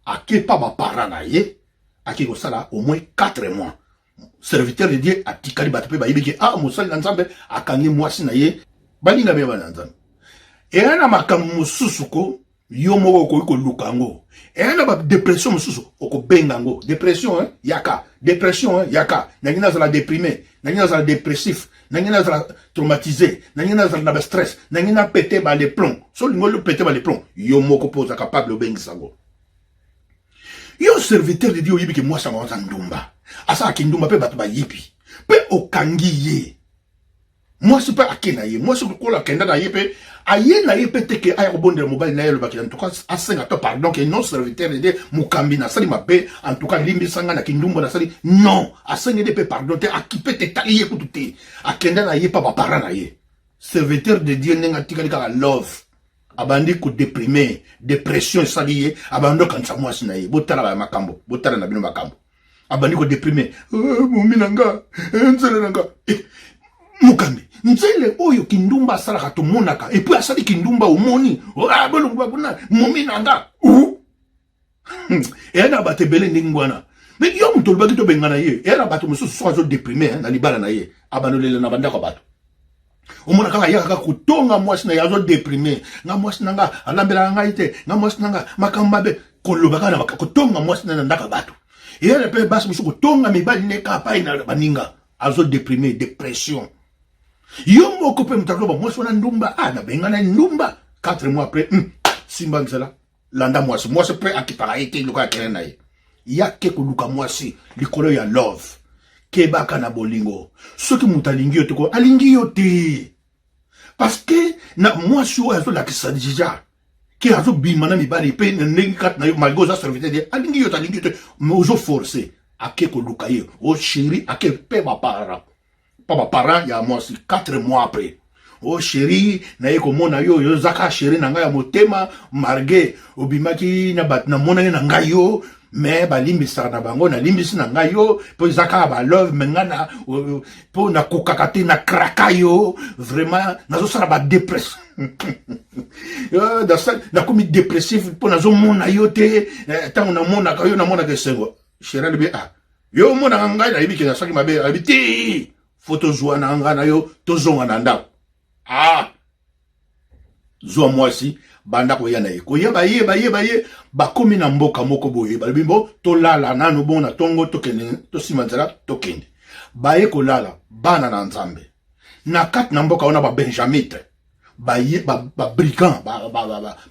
akepa baparent na ye, ake kosala au moins 4 mois. Serviteur de Dieu atikali, bato mpe bayebi ke ah, mosali na Nzambe akangi mwasi na ye. Balinga be bana na Nzambe, eya na makambo mosusu ko. Yo moko okoki koluka yango. Eya na badepression mosusu okobenga yango depression, hein? Yaka depression, hein? Yaka nangi nazala deprime, nangi nazala depressif, nangi nazala traumatisé, nangi nazala na bastress, nangi napete ba les plombs. So olingi olopete ba les plombs, yo moko mpo oza capable obengisa yango. Yo serviteur de Dieu, oyebi ke mwasi yango aza ndumba, asalaka kindumba mpe bato bayibi mpe okangi ye mwasi mpe ake na ye. Mwasi lokola akenda na ye mpe aye na ye mpe te ke aya kobondela mobali na ye, alobaki en tout cas asenga to pardon ke non, serviteur de Dieu, mokambi, nasali mabe, en tout cas limbisa ngai na kindumba nasali. Non, asengeli mpe pardon te, akipe te, tali ye kutu te, akenda na ye mpa baparent na ye. Serviteur de Dieu, ndenge atikali kaka love, abandi kodeprime, depression esali ye, abandi okanisa mwasi na ye. Botala ya makambo, botala na bino makambo. Abandi kodeprime, eh, momi na nga, eh, nzele na nga, eh, mokambi, nzele oyo kindumba asalaka tomonaka, et puis asali kindumba, omoni, ah, bolongwa kuna, momi na nga. Eya na bato ebele ndenge wana. Mais yo moto olobaki tobengana ye. Eya na bato mosusu, soki azodeprime na libala na ye, abanolela na bandako ya bato. Omona kaka yaka kaka kotonga mwasi na ye, azodeprime: nga mwasi na nga alambelaka ngai te, nga mwasi na nga makambo mabe, koloba kaka na kotonga mwasi na ye na ndako ya bato. Eyana mpe basi mosusu kotonga mibali ne kaka pai na baninga, azodeprime, dépression. Yo moko mpe moto akoloba mwasi wana ndumba, ah, nabengana ndumba. 4 mois après, simba nzela, landa mwasi. Mwasi mpe akipaka ye te, lokola akende na ye, yake koluka mwasi likolo ya love. Kebaka na bolingo. Soki moto alingi yo te, ko alingi yo te, parce que na mwasi oyo azolakisa déjà ke azobima na mibali mpe na ndenge kati na yo, malgré oza serviteur de, alingi yo te, alingi yo te, mais ozoforce. Ake koluka ye, o chéri, ake mpe baparent, pa baparent ya mwasi. 4 mois après, o chéri, naye komona yo, yo ozaka chéri na ngai ya motema, malgré obimaki na bato, namonaki na ngai yo, mais balimbisaka na bango, nalimbisi na ngai yo mpo eza kaka balove, mais ngai na mpo nakokaka te, nakraka yo vraiment, nazosala badepression, nakomi dépressif mpo nazomona yo te. Ntango namonaka yo, namonaka esengo. Chéri alobi: ah, yo omonaka ngai, nayebi ke nasalaki mabe. Alobi te, faut tozwa na ngai na yo, tozonga na ndako. Ah, zwa mwasi, banda koya na ye, koya, baye baye baye, bakomi na mboka moko boye. Balobi: bo tolala nanu bongo, na ntongo tokende, tosima nzela tokende. Baye kolala, bana na Nzambe, na kati na mboka wana, babenjamite baye, babrigand,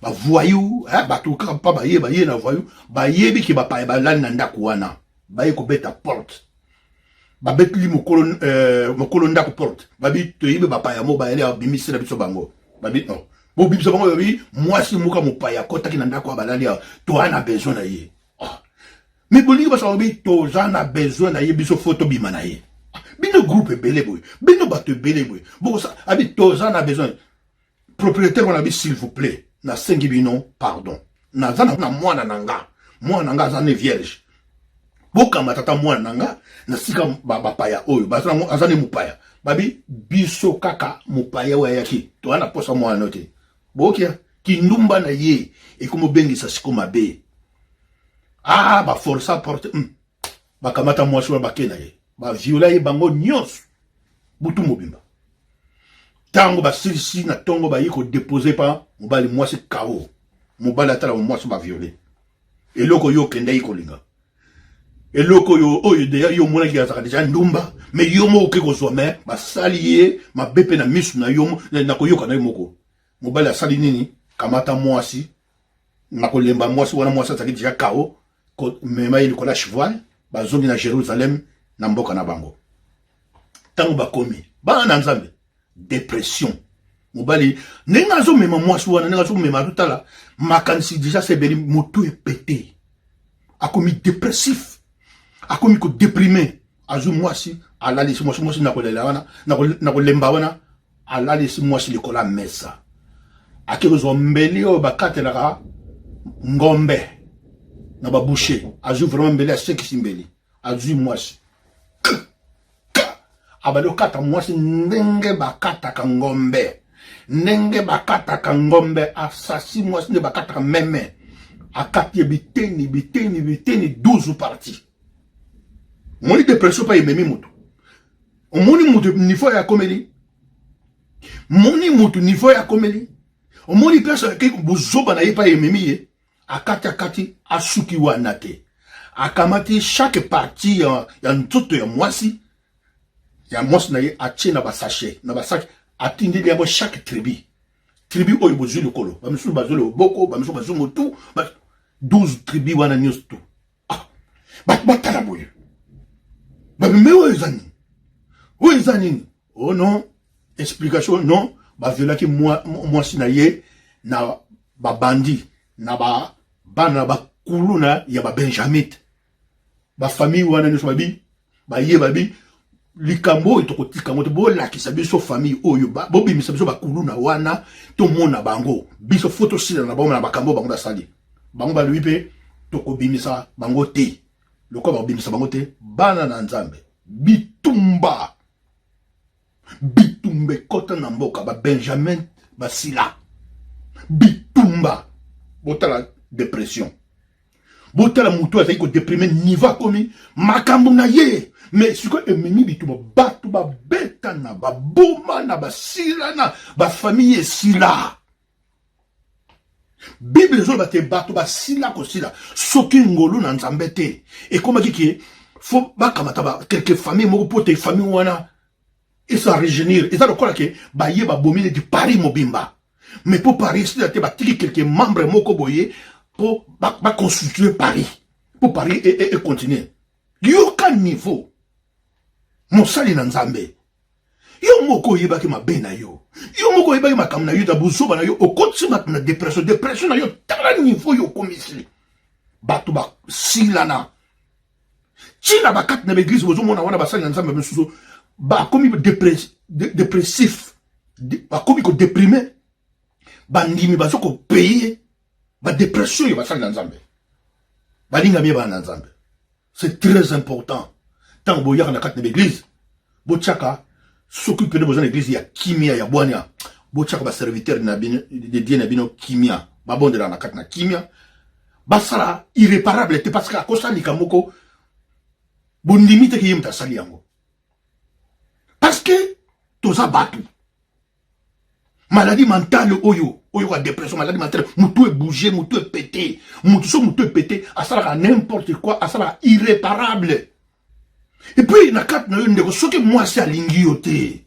bavoyou, bato kaka mpa baye, baye na voyou, bayebi ke bapaya balali na ndako wana. Baye kobeta porte, babeteli mokolo, mokolo ndako porte, babi: toyebi bapaya mo bayali, abimisi na biso bango. Babi: non, bobimisa bango. Babi: mwasi moko mopaya akɔtaki na ndako ya balali awa, toza na besoin na ye. Oh. Mais bolingi basaka, babi: toza na besoin na ye, biso faut tobima na ye. Bino groupe ebele boye, bino bato ebele boye, bokosa. Abi: toza na besoin. Propriétaire wana abi: s'il vous plaît, nasengi bino pardon, naza na mwana na nga, mwana na nga aza ne vierge, bokamata ata mwana na nga na sika bapaya oyo aza ne mopaya. Babi: biso kaka mopaya oyo ayaki, toza na posa mwana no te. Bokia kindumba na ye ekomobengisa siko mabe. Ah, baforsa porte. Bakamata mwasi wana, bake na ye, baviola ye bango nyonso butu mobimba. Ntango basilisi, na ntongo bayi kodepose pa mobali mwasi kao. Mobali atala mwasi baviole. Eloko oyo okendaki kolinga, eloko oyo oyo deya yo omonaki azalaka deja ndumba, mais yo moko oke kozwa, mais basali ye mabe mpe na misu na yo, na koyoka na yo moko. Mobali asali nini? Kamata mwasi na kolemba mwasi wana, mwasi azalaki deja kao, mema ye likolo ya cheval, bazongi na Jérusalem, na mboka na bango. Ntango bakomi, bana na Nzambe, dépression. Mobali ndenge azomema mwasi wana, ndenge azomema, azotala, makanisi deja sebeli, motu epete, akomi dépressif, akomi kodeprime. Azwi mwasi, alalisi mwasi, mwasi na kolela wana, na kolemba wana, alalisi mwasi likolo ya mesa, ake kozwa mbeli oyo bakatelaka ngombe na baboucher. Azwi vraiment mbeli, asekisi mbeli, azwi mwasi, abandi kokata mwasi ndenge bakataka ngombe, ndenge bakataka ngombe. Asasi mwasi nde bakataka meme, akati ye biteni biteni biteni, 12 parties. Omoni dépression mpa ememi moto, omoni moto niveau ya akomeli, moni moto niveau ya akomeli. Omoni place akei bozoba na ye epai ememi ye, akati akati asuki wana te. Akamati chaque partie ya, ya nzoto ya mwasi ya mwasi na ye atie na basachet na basaki atindeli yango chaque tribu tribu oyo bozwi lokolo bamisusu bazwi loboko bamisusu bazwi motu 12 tribu wana nyonso tu ah, bato batala boye babimbe oyo eza nini oyo eza nini oh non explication non baviolaki mwasi na ye na babandi na bana na bakuluna ya babenjamite bafamille wana nyonso babi baye babi likambo oyo tokotika yango te bolakisa biso famille oyo bobimisa biso bakuluna wana tomona bango biso fo tosila na bango na makambo bango basali bango balobi mpe tokobimisa bango te lokola bakobimisa bango te bana na nzambe bitumba bitumba ekota na mboka ba benjamin basila bitumba botala depression botala moto azali kodeprime niveau akomi makambo na ye mais sikoyo ememi bitumba bato babetana babomana basilana bafamille esila bible ezoloba te bato basila kosila soki ngolu na nzambe te ekomaki ke fo bakamata ba quelque famille moko mpo te famille wana esa regenir eza lokola ke baye babomi neti paris mobimba mais mpo paris esila te batiki quelque membre moko boye mpo baconstitue ba paris mpo paris econtinue e, e yoka niveau mosali na nzambe yo moko oyebaki mabe na yo yo moko oyebaki makambo na yo na buzoba na yo okotisi bato na depression depression na yo tala niveau yo okomisi bato basilana ntina bakati na baeglise bozomona wana basali na nzambe mosusu bakomi depressif bakomi kodeprime bandimi bazo kopeye badepression oyo basali na nzambe balingami ye bana na nzambe c'est très important ntango boyaka na kati na baeglise botiaka soki mpene boza na eglise ya kimia ya bwania botiaka baserviteur de dieu na bino kimia babondelaka na kati na kimia basala irréparable te parce que akosala likambo moko bondimi te ke ye moto asali yango parce que toza bato maladie mentale oyo oyo ka dépression maladie mentale mutu ebouge mutu epete mutu so mutu epete asalaka n'importe quoi asalaka irréparable et puis na kati na yo ndeko soki mwasi alingi yo te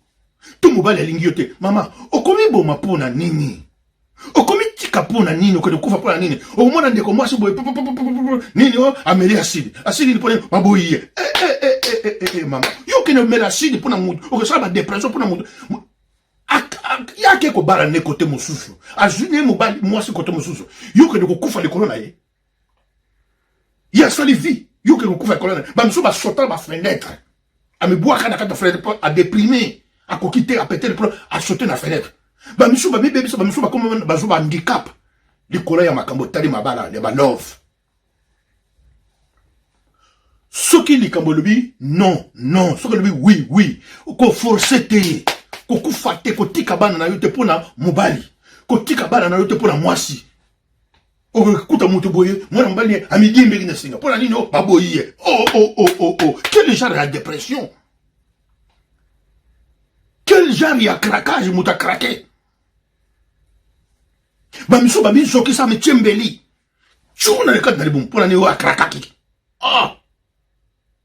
to mobali alingi yo te mama okomi boma mpo na nini okomi tika mpo na nini okende kokufa mpo na nini okomona ndeko mwasi boye nini o ameli asidi asidi nini mpo nini baboyi ye eh, eh, eh, mama yo okende omela asidi mpo na motu okosala badepression mpo na motu ye ake kobala ne kote mosusu azwi ne mobali mwasi kote mosusu yo okende kokufa likolo na ye ye asali vie yo okende kokufa likolo na ye bamisusu basota na bafenetre amibwaka na kati ya fenetre mpo adeprime akoki te apete likolo asote na fenetre bamisusu bamibebisa bamisusu bakoma bazwa bahandicap likolo ya makambo etali mabala ya balove soki likambo elobi non non soki elobi oui oui koforce te kokufa te kotika bana na yo te mpo na mobali kotika bana na yo te mpo na mwasi okokuta moto boye mwana mobali amidiembeli na singa mpo na nini baboyi ye oh, oh, oh, oh, oh. quel genre ya dépression quel genre ya craquage moto akrake bamisusu bamizokisa mitie mbeli tuna lekati na libumu mpo na nini oyo akrakaki ah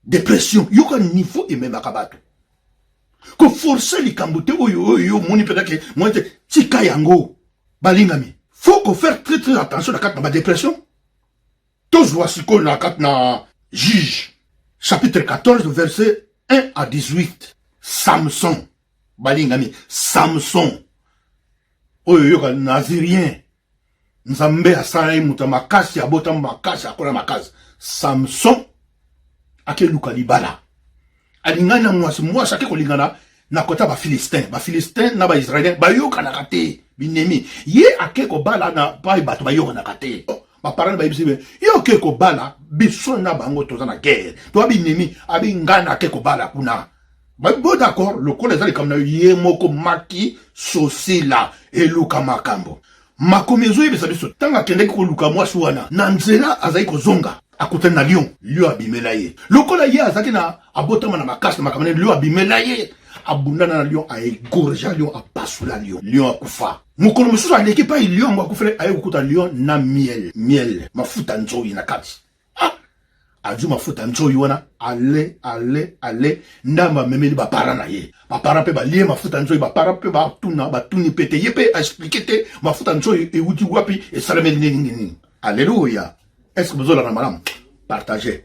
depression yoka niveau ememaka bato koforce likambo te oyo oyo yo omoni mpenza ke mwa te tika yango balingami faut kofaire très très attention na kati na badepression tozwa sikoyo na kati na juge chapitre 14 verset 1 à 18 samson balingami samson oyo yoka nazirien Nzambe asala ye moto ya makasi, abotama makasi, akola makasi. Samson akeluka libala, alingani na mwasi, mwasi ake kolingana na kota ba Philistin, ba Philistin na ba Israélien bayokanaka te, binemi. Ye ake kobala na pai bato bayokanaka te. Ba parents bayebisi be, yo oke kobala biso na bango toza na guerre, toza binemi, abi ngai nake kobala kuna. Bo d'accord, lokola eza likambo na yo ye moko maki sosila eluka makambo. Makomi ezoyebisa biso ntango akendaki koluka mwasi wana na nzela azali kozonga akutani na lion lion abimela ye lokola ye azalaki na abotama na makasi na makambo na lion abimela ye abundana na lion aegorgea lion apasula lion lion akufa. Mokolo mosusu aleki epai lion yango akufeli, aye kokuta lion na miel, miel mafuta nzoi na kati. Ah, azwi mafuta nzoi wana, ale ale ale ndambo amemeli bapara na ye. Bapara mpe balie mafuta nzoi, bapara mpe batuna, batuni mpe te, ye mpe aexplike te mafuta nzoi ewuti wapi, esalemeli nini nini nini. Alleluya! Est-ce que bozolanda malamu? Partage,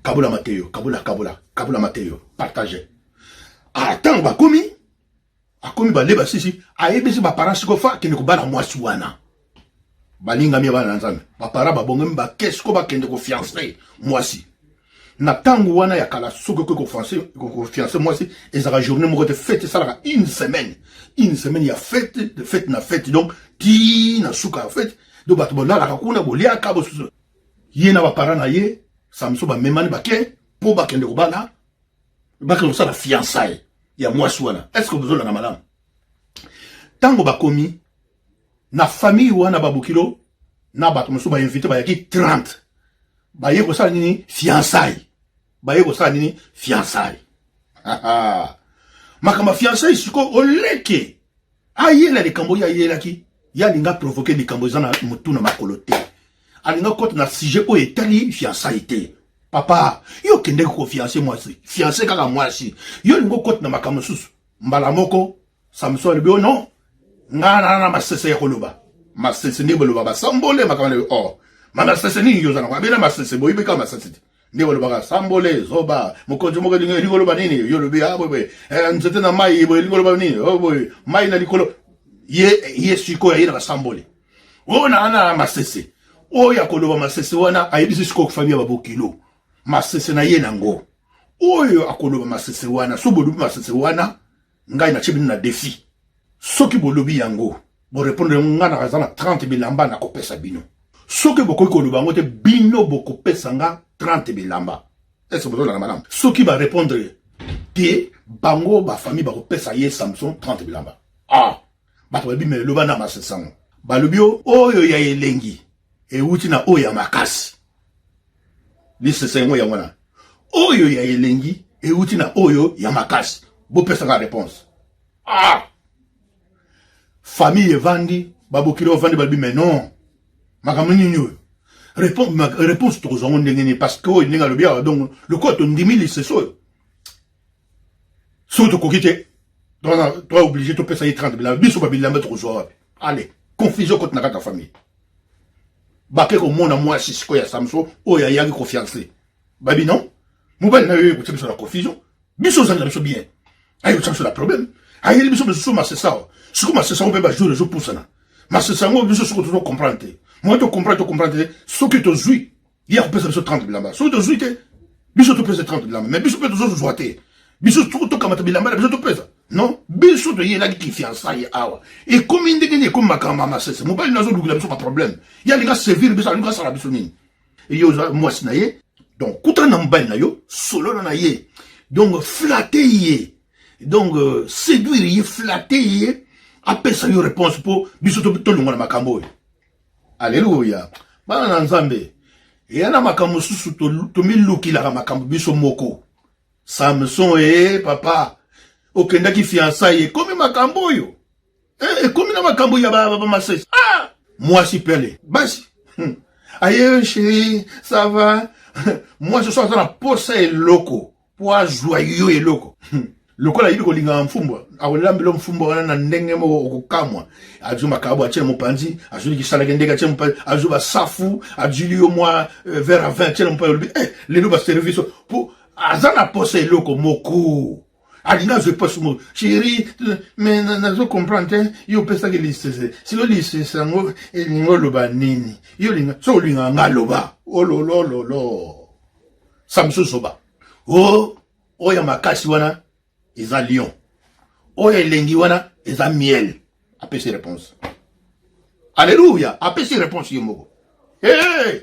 kabola mateyo, kabola kabola kabola mateyo, partage. Ah, ntango bakomi akomi bale basisi, ayebisi baparent sikoyo fa akende kobala mwasi wana. Balingami ya bana na Nzambe, baparent babongami bake sikoyo bakende kofiance mwasi. Na ntango wana ya kala, soki okoki kofiance mwasi, ezalaka journée moko te, fete esalaka une semaine, une semaine ya fete, de fete na fete, donc ti na suka ya fete. Donc bato bolalaka kuna, boliaka bosusu. Ye na baparent na ye Samson bamemani bake mpo bakende kobala, bakende kosala fiançailles ya mwasi wana. Est-ce que bozolanda malamu? Ntango bakomi na famille wana, babokilo na bato mosusu bainvite bayaki 30, baye kosala nini? Fiançailles. Baye kosala nini? Fiançailles. Makambo ya fiançailles sikoyo, oleke ayela likambo oyo ayelaki ye, alinga provoke likambo eza na motu na makolo te, alinga kota na sujet oyo etali fiançailles te. Papa, yo okendeki kofiance mwasi, fiance kaka mwasi, yo olingi okota na makambo mosusu. Mbala moko Samson alobi: o non, ngai naa na masese ya koloba. Masese nde boloba basambole makambo na oh ma masese nini yo oza nango? Abena masese, boyebi kaka masese te nde balobaka sambole zoba. Mokonzi moko elingi koloba nini? Yo olobi ah boye nzete na mai boye elingi koloba nini? Oh boye mai na likolo. Ye ye sikoyo aye na basambole oyo na na masese oyo akoloba masese wana, ayebisi sikoyo famille ya babokilo masese na ye nango oyo akoloba masese wana. So bolobi masese wana, ngai natie bino na défi, soki bolobi yango, borépondre yango, ngai naza na 30 bilamba nakopesa bino. Soki bokoki koloba yango te, bino bokopesa nga 30 bilamba. Ese bozolanda malamu? Soki barépondre te, bango bafamille bakopesa ye Samson 30 bilamba. Ah, bato balobi me eloba na masese yango. Balobi oyo ya elengi ewuti na oyo ya makasi. Lisese yango yango wana, oyo ya elengi ewuti na oyo ya makasi. Bopesaka réponse. Ah, famille evandi, babokili ovandi, balobi mais non, makambo nini oyo? Réponse tokozwa yango ndenge nini? Parce que oyo ndenge alobi awa, donc lokola tondimi lisese oyo, soki tokoki te, toa obligé topesa ye 30 bilamba. Biso babilamba tokozwa wapi? Ale confusion koti na kati ya famille. Bake komona mwasi sikoyo ya Samson oyo ayaki kofiance. Babi non, mobali na yo ekotia biso na confusion, biso ozali na biso bien, aye kotia biso na problème, ayeli biso mosusu masese awa. Sikoyo masese yango mpe bajour ezopusana, masese yango biso sikoyo tozo comprendre te. Moi tocomprendre, tocomprendre te. Soki tozwi, ye akopesa biso 30 bilamba. Soki tozwi te, biso topesa 30 bilamba, mais biso mpe tozozwa te. Biso tokamata bilamba na biso topesa? Non, biso toyelaki kifiançailles awa, ekomi ndenge nini? Ekomi makambo ya masese. Mobali nazolukela biso baproblème, ye alinga servir biso, alinga asala biso nini? Ye oza mwasi na ye, donc kutana na mobali na yo, solola na ye, donc flatte ye, donc séduire ye, flatte ye, apesa yo réponse mpo biso tolongwa na makambo oyo. Alleluya! Bana na Nzambe, eya na makambo mosusu tomilukilaka makambo biso moko. Samson e papa, okendaki fiançailles, ekomi makambo oyo, ekomi na makambo ya bamasese. Ah, mwasi pele basi aye: chéri, ça va? Mwasi so aza na posa eloko mpo azwa yo eloko, lokola ayebi kolingaka mfumbwa, akolambela mfumbwa wana na ndenge moko okokamwa. Azwi makabo, atie na mopanzi, azwi kisalaki ndenge, atie mopanzi, azwi basafu, azwili yo mwa verre à vin, atie na mopanzi. Olobi eh, lelo baservice, mpo aza na posa eloko moko, alingi azwi posa moko. Chéri, mais nazo comprendre te, yo opesaki lisese, siko lisese yango elingi oloba nini? Yo olinga, so olingaka nga, loba. Ololololo, Samso zoba. O oyo ya makasi wana eza lion, oyo elengi wana eza miel. Apesi réponse. Alleluya! Apesi réponse ye moko. Hey!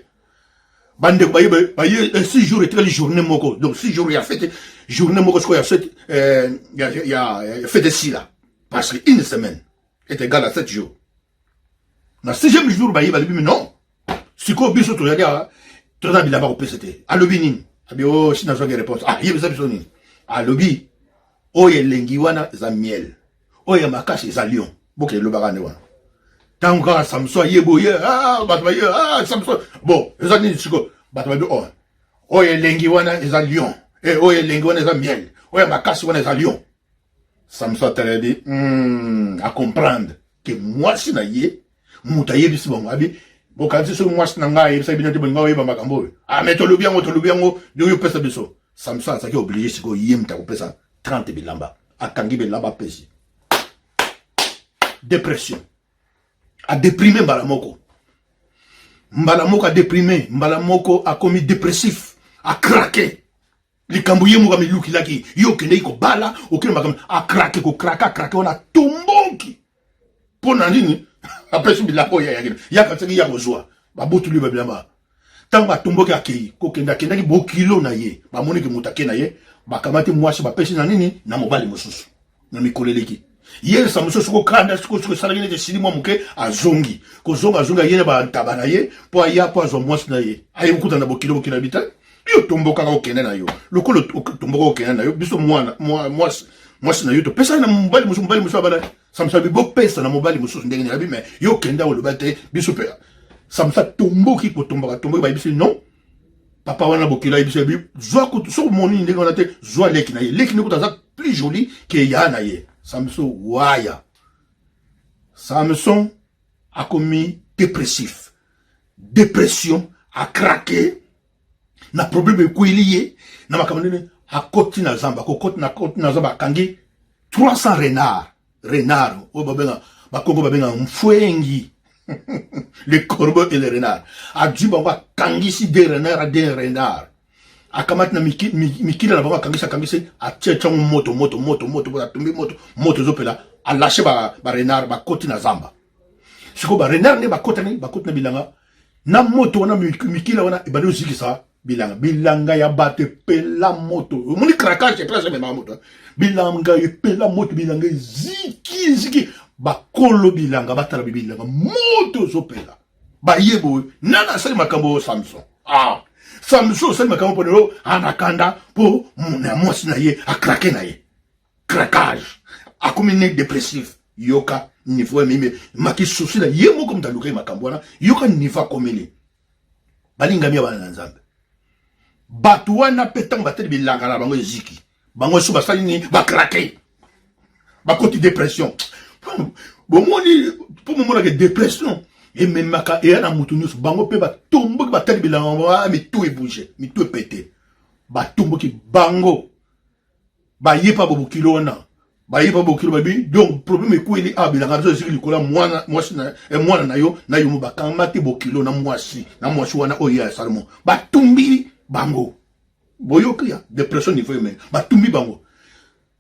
Bandeko baye, baye 6 jours etikali, journée moko, donc 6 jours ya fête, journée moko sikoyo ya fête, ya fête esila, parce que une semaine est égale à 7 jours. Na sixième jour baye, balobi mais non, sikoyo biso toyali awa, toza bilamba kopesa te. Alobi nini? Abi o oh, si nazwaki réponse. Ah, yebisa biso nini? Alobi oyo elengi wana eza miel, oyo ya makasi eza lion. Boke elobaka nde wana. Ntango kaka Samson aye boye, ah, bato baye, ah, Samson. Bon, eza nini sikoyo? Bato babi, oh, oyo elengi wana eza lion. Eh, oyo elengi wana eza miel. Oyo makasi wana eza lion. Samson ataleli, a comprendre que mwasi na ye moto ayebisi bango abi bokanisi soki mwasi na ngai ayebisaki bino te bolinga oyeba makambo oyo. Ah, mais tolobi yango, tolobi yango, yo opesa biso. Samson azalaki oblige sikoyo ye moto akopesa 30 bilamba. Akangi bilamba apesi. Depression. Adeprime mbala moko. Mbala moko adeprime, mbala moko akomi depressif, akrake. Likambo ye moko amilukilaki, yo okendeki kobala, okende makambo, akrake, kokraka, akrake wana atomboki. Mpo na nini? Apesi bilamba oyo ayaki. Yaka soki ya kozwa, babotoli ba bilamba. Ntango batomboki akei, kokende akendaki bokilo na ye, bamoniki moto ake na ye, bakamati mwasi bapesi na nini? Na mobali mosusu. Na mikolo eleki. Ye Samson soko kanda soko soko esalaki neti esili mwa moke azongi. Kozonga azongi aye na bantaba na ye mpo aya mpo azwa mwasi na ye. Aye kokuta na bokilo bokilo na bita. Yo tombokaka okende na yo. Lokola otomboka okende na yo, biso mwana mwasi mwasi na yo topesaki na mobali mosusu, mobali mosusu abala. Samson abi bopesa na mobali mosusu ndenge nini? Abi mais yo okenda oloba te biso mpe. Samson atomboki kotomboka tomboki bayebisi non. Papa wana bokilo ayebisi abi zwa kutu soki omoni ndenge wana te zwa leki na ye. Leki ne kutu aza plus joli ke ya na ye. Samson waya. Samson akomi dépressif. Dépression a craqué na problème ekweli ye na makambo nini akoti na zamba akokoti na koti na zamba akangi 300 renard renard oyo babenga bakongo babenga mfwengi le corbeau et le renard azwi bango akangisi de renard a de renard akamati na mikila na bango akangisi akangisi atie ntango moto moto moto moto moto atumbi moto moto ezopela alashe ba renard bakoti na zamba sikoyo ba renard nde bakotani bakoti na bilanga na moto wana mikila wana ebandi ozikisa bilanga bilanga ya bato epela moto omoni craquage epela ememaka moto bilanga epela moto bilanga eziki eziki bakolo bilanga batala bilanga moto ezopela baye boye nani asali makambo oyo Samson ah Samson osali makambo mpo lelo anakanda mpo na mwasi na ye akrake na ye craquage akomi ne dépressif yoka niveau ya mimi maki souci na ye moko moto alukaki makambo wana yoka niveau akomeli balingami ya bana na Nzambe bato wana mpe ntango batali bilanga na bango eziki bango so basali nini bakrake bakoti dépression bomoni mpo momonaka dépression ememaka eya na moto nyonso bango mpe batomboki batali bilanga mitu ebouge mitu epete batomboki bango baye pa bokilo wana baye pa bokilo babi donc problème ekweli awa bilanga biso eziki likolo ya mwana mwasi na eh, mwana na yo na yo bakanga te bokilo na mwasi na mwasi wana oyo ya Salomo batumbi bango boyoki ya dépression niveau eme batumbi bango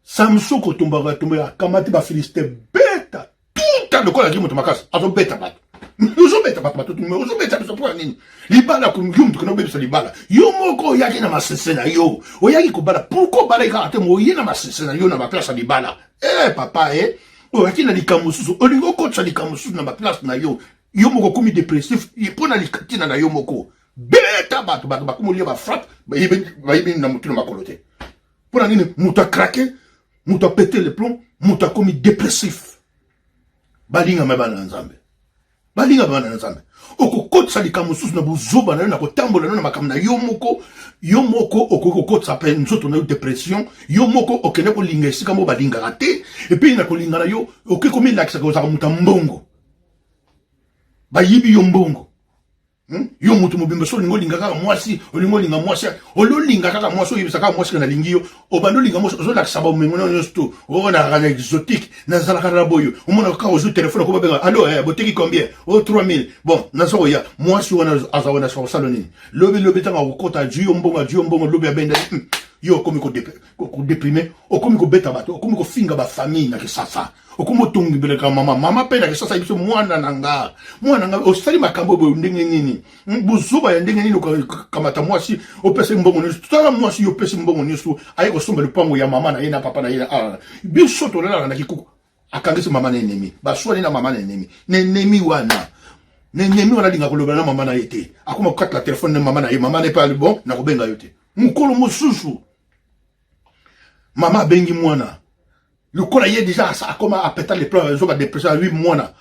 Samson kotumbaka tumba akamati ba Philistin beta tuta lokola azali moto makasi azobeta bato ozobeta bato bato ozobeta biso mpo ya nini libala yo moto kende obebisa libala yo moko oyaki na masese na yo oyaki kobala pourkoi obalaki kaka te oye na masese na yo na baplace ya libala e papa e oyaki na likambo mosusu olingi okotisa likambo mosusu na baplace na yo yo moko okomi depressif mpo na ntina na yo moko beta bato bato bakomi olia bafrappe bayebi na motu na makolo te mpo na nini moto akrake moto apete le plomb moto akomi depressif balingama bana na Nzambe balingama bana na Nzambe okokotisa likambo mosusu na bozoba na yo na kotambola na yo na makambo na yo moko yo moko okoki kokotisa mpe nzoto na yo depression yo moko okende kolinga esika moko balingaka te epuis na kolinga na yo okoki komilakisaka ozalaka moto ya mbongo bayibi yo mbongo Yo moto mobimba so olingi olinga kaka mwasi olingi olinga mwasi ololinga kaka mwasi oyebisa kaka mwasi nalingi yo obanda olinga mwasi ozolakisa bomengo na nyonso to omonaka na exotique nazalaka na boyo omonaka kaka ozwi telefone oko babenga allo eh, boteki combien o 3000 bon naza koya mwasi wana aza wana kosala nini lobi lobi ntango akokota azwi yo mbongo azwi yo mbongo lobi abenda yo okomi kodeprime okomi kobeta bato okomi kofinga bafamille na kisasa okomi otongibeleka mama mama mpe na kisasa biso mwana na nga mwana nga osali makambo boye ndenge nini bozoba ya ndenge nini okamata mwasi opesi mbongo nyonso tala mwasi yo opesi mbongo nyonso aye kosomba lopango ya mama na ye na papa na ye ah, biso tolalaka na kikuku akangisi mama na enemi baswani na mama na enemi na enemi wana na enemi wana alinga koloba na mama na ye te akoma kokatela telefone na mama na ye mama na ye mpe ali bon nakobenga yo te mokolo mosusu mama abengi mwana. Lokola ye deja akoma apeta le plan, azoka dépression ya 8 mwana.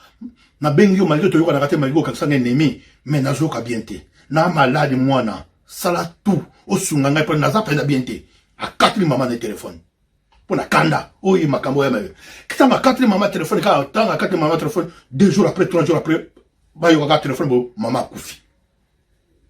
Nabengi yo malgré toyokanaka te, malgré okangisa nga ennemi, mais nazoka bien te. Na malade mwana, sala tout osunga ngai mpo naza mpenza bien te. Akateli mama na telefone mpo na kanda oyo makambo ya mabe. Ntango akateli mama telefone, kaka ntango akateli mama telefone, 2 jours après, 3 jours après, bayokaka telefone bo mama akufi.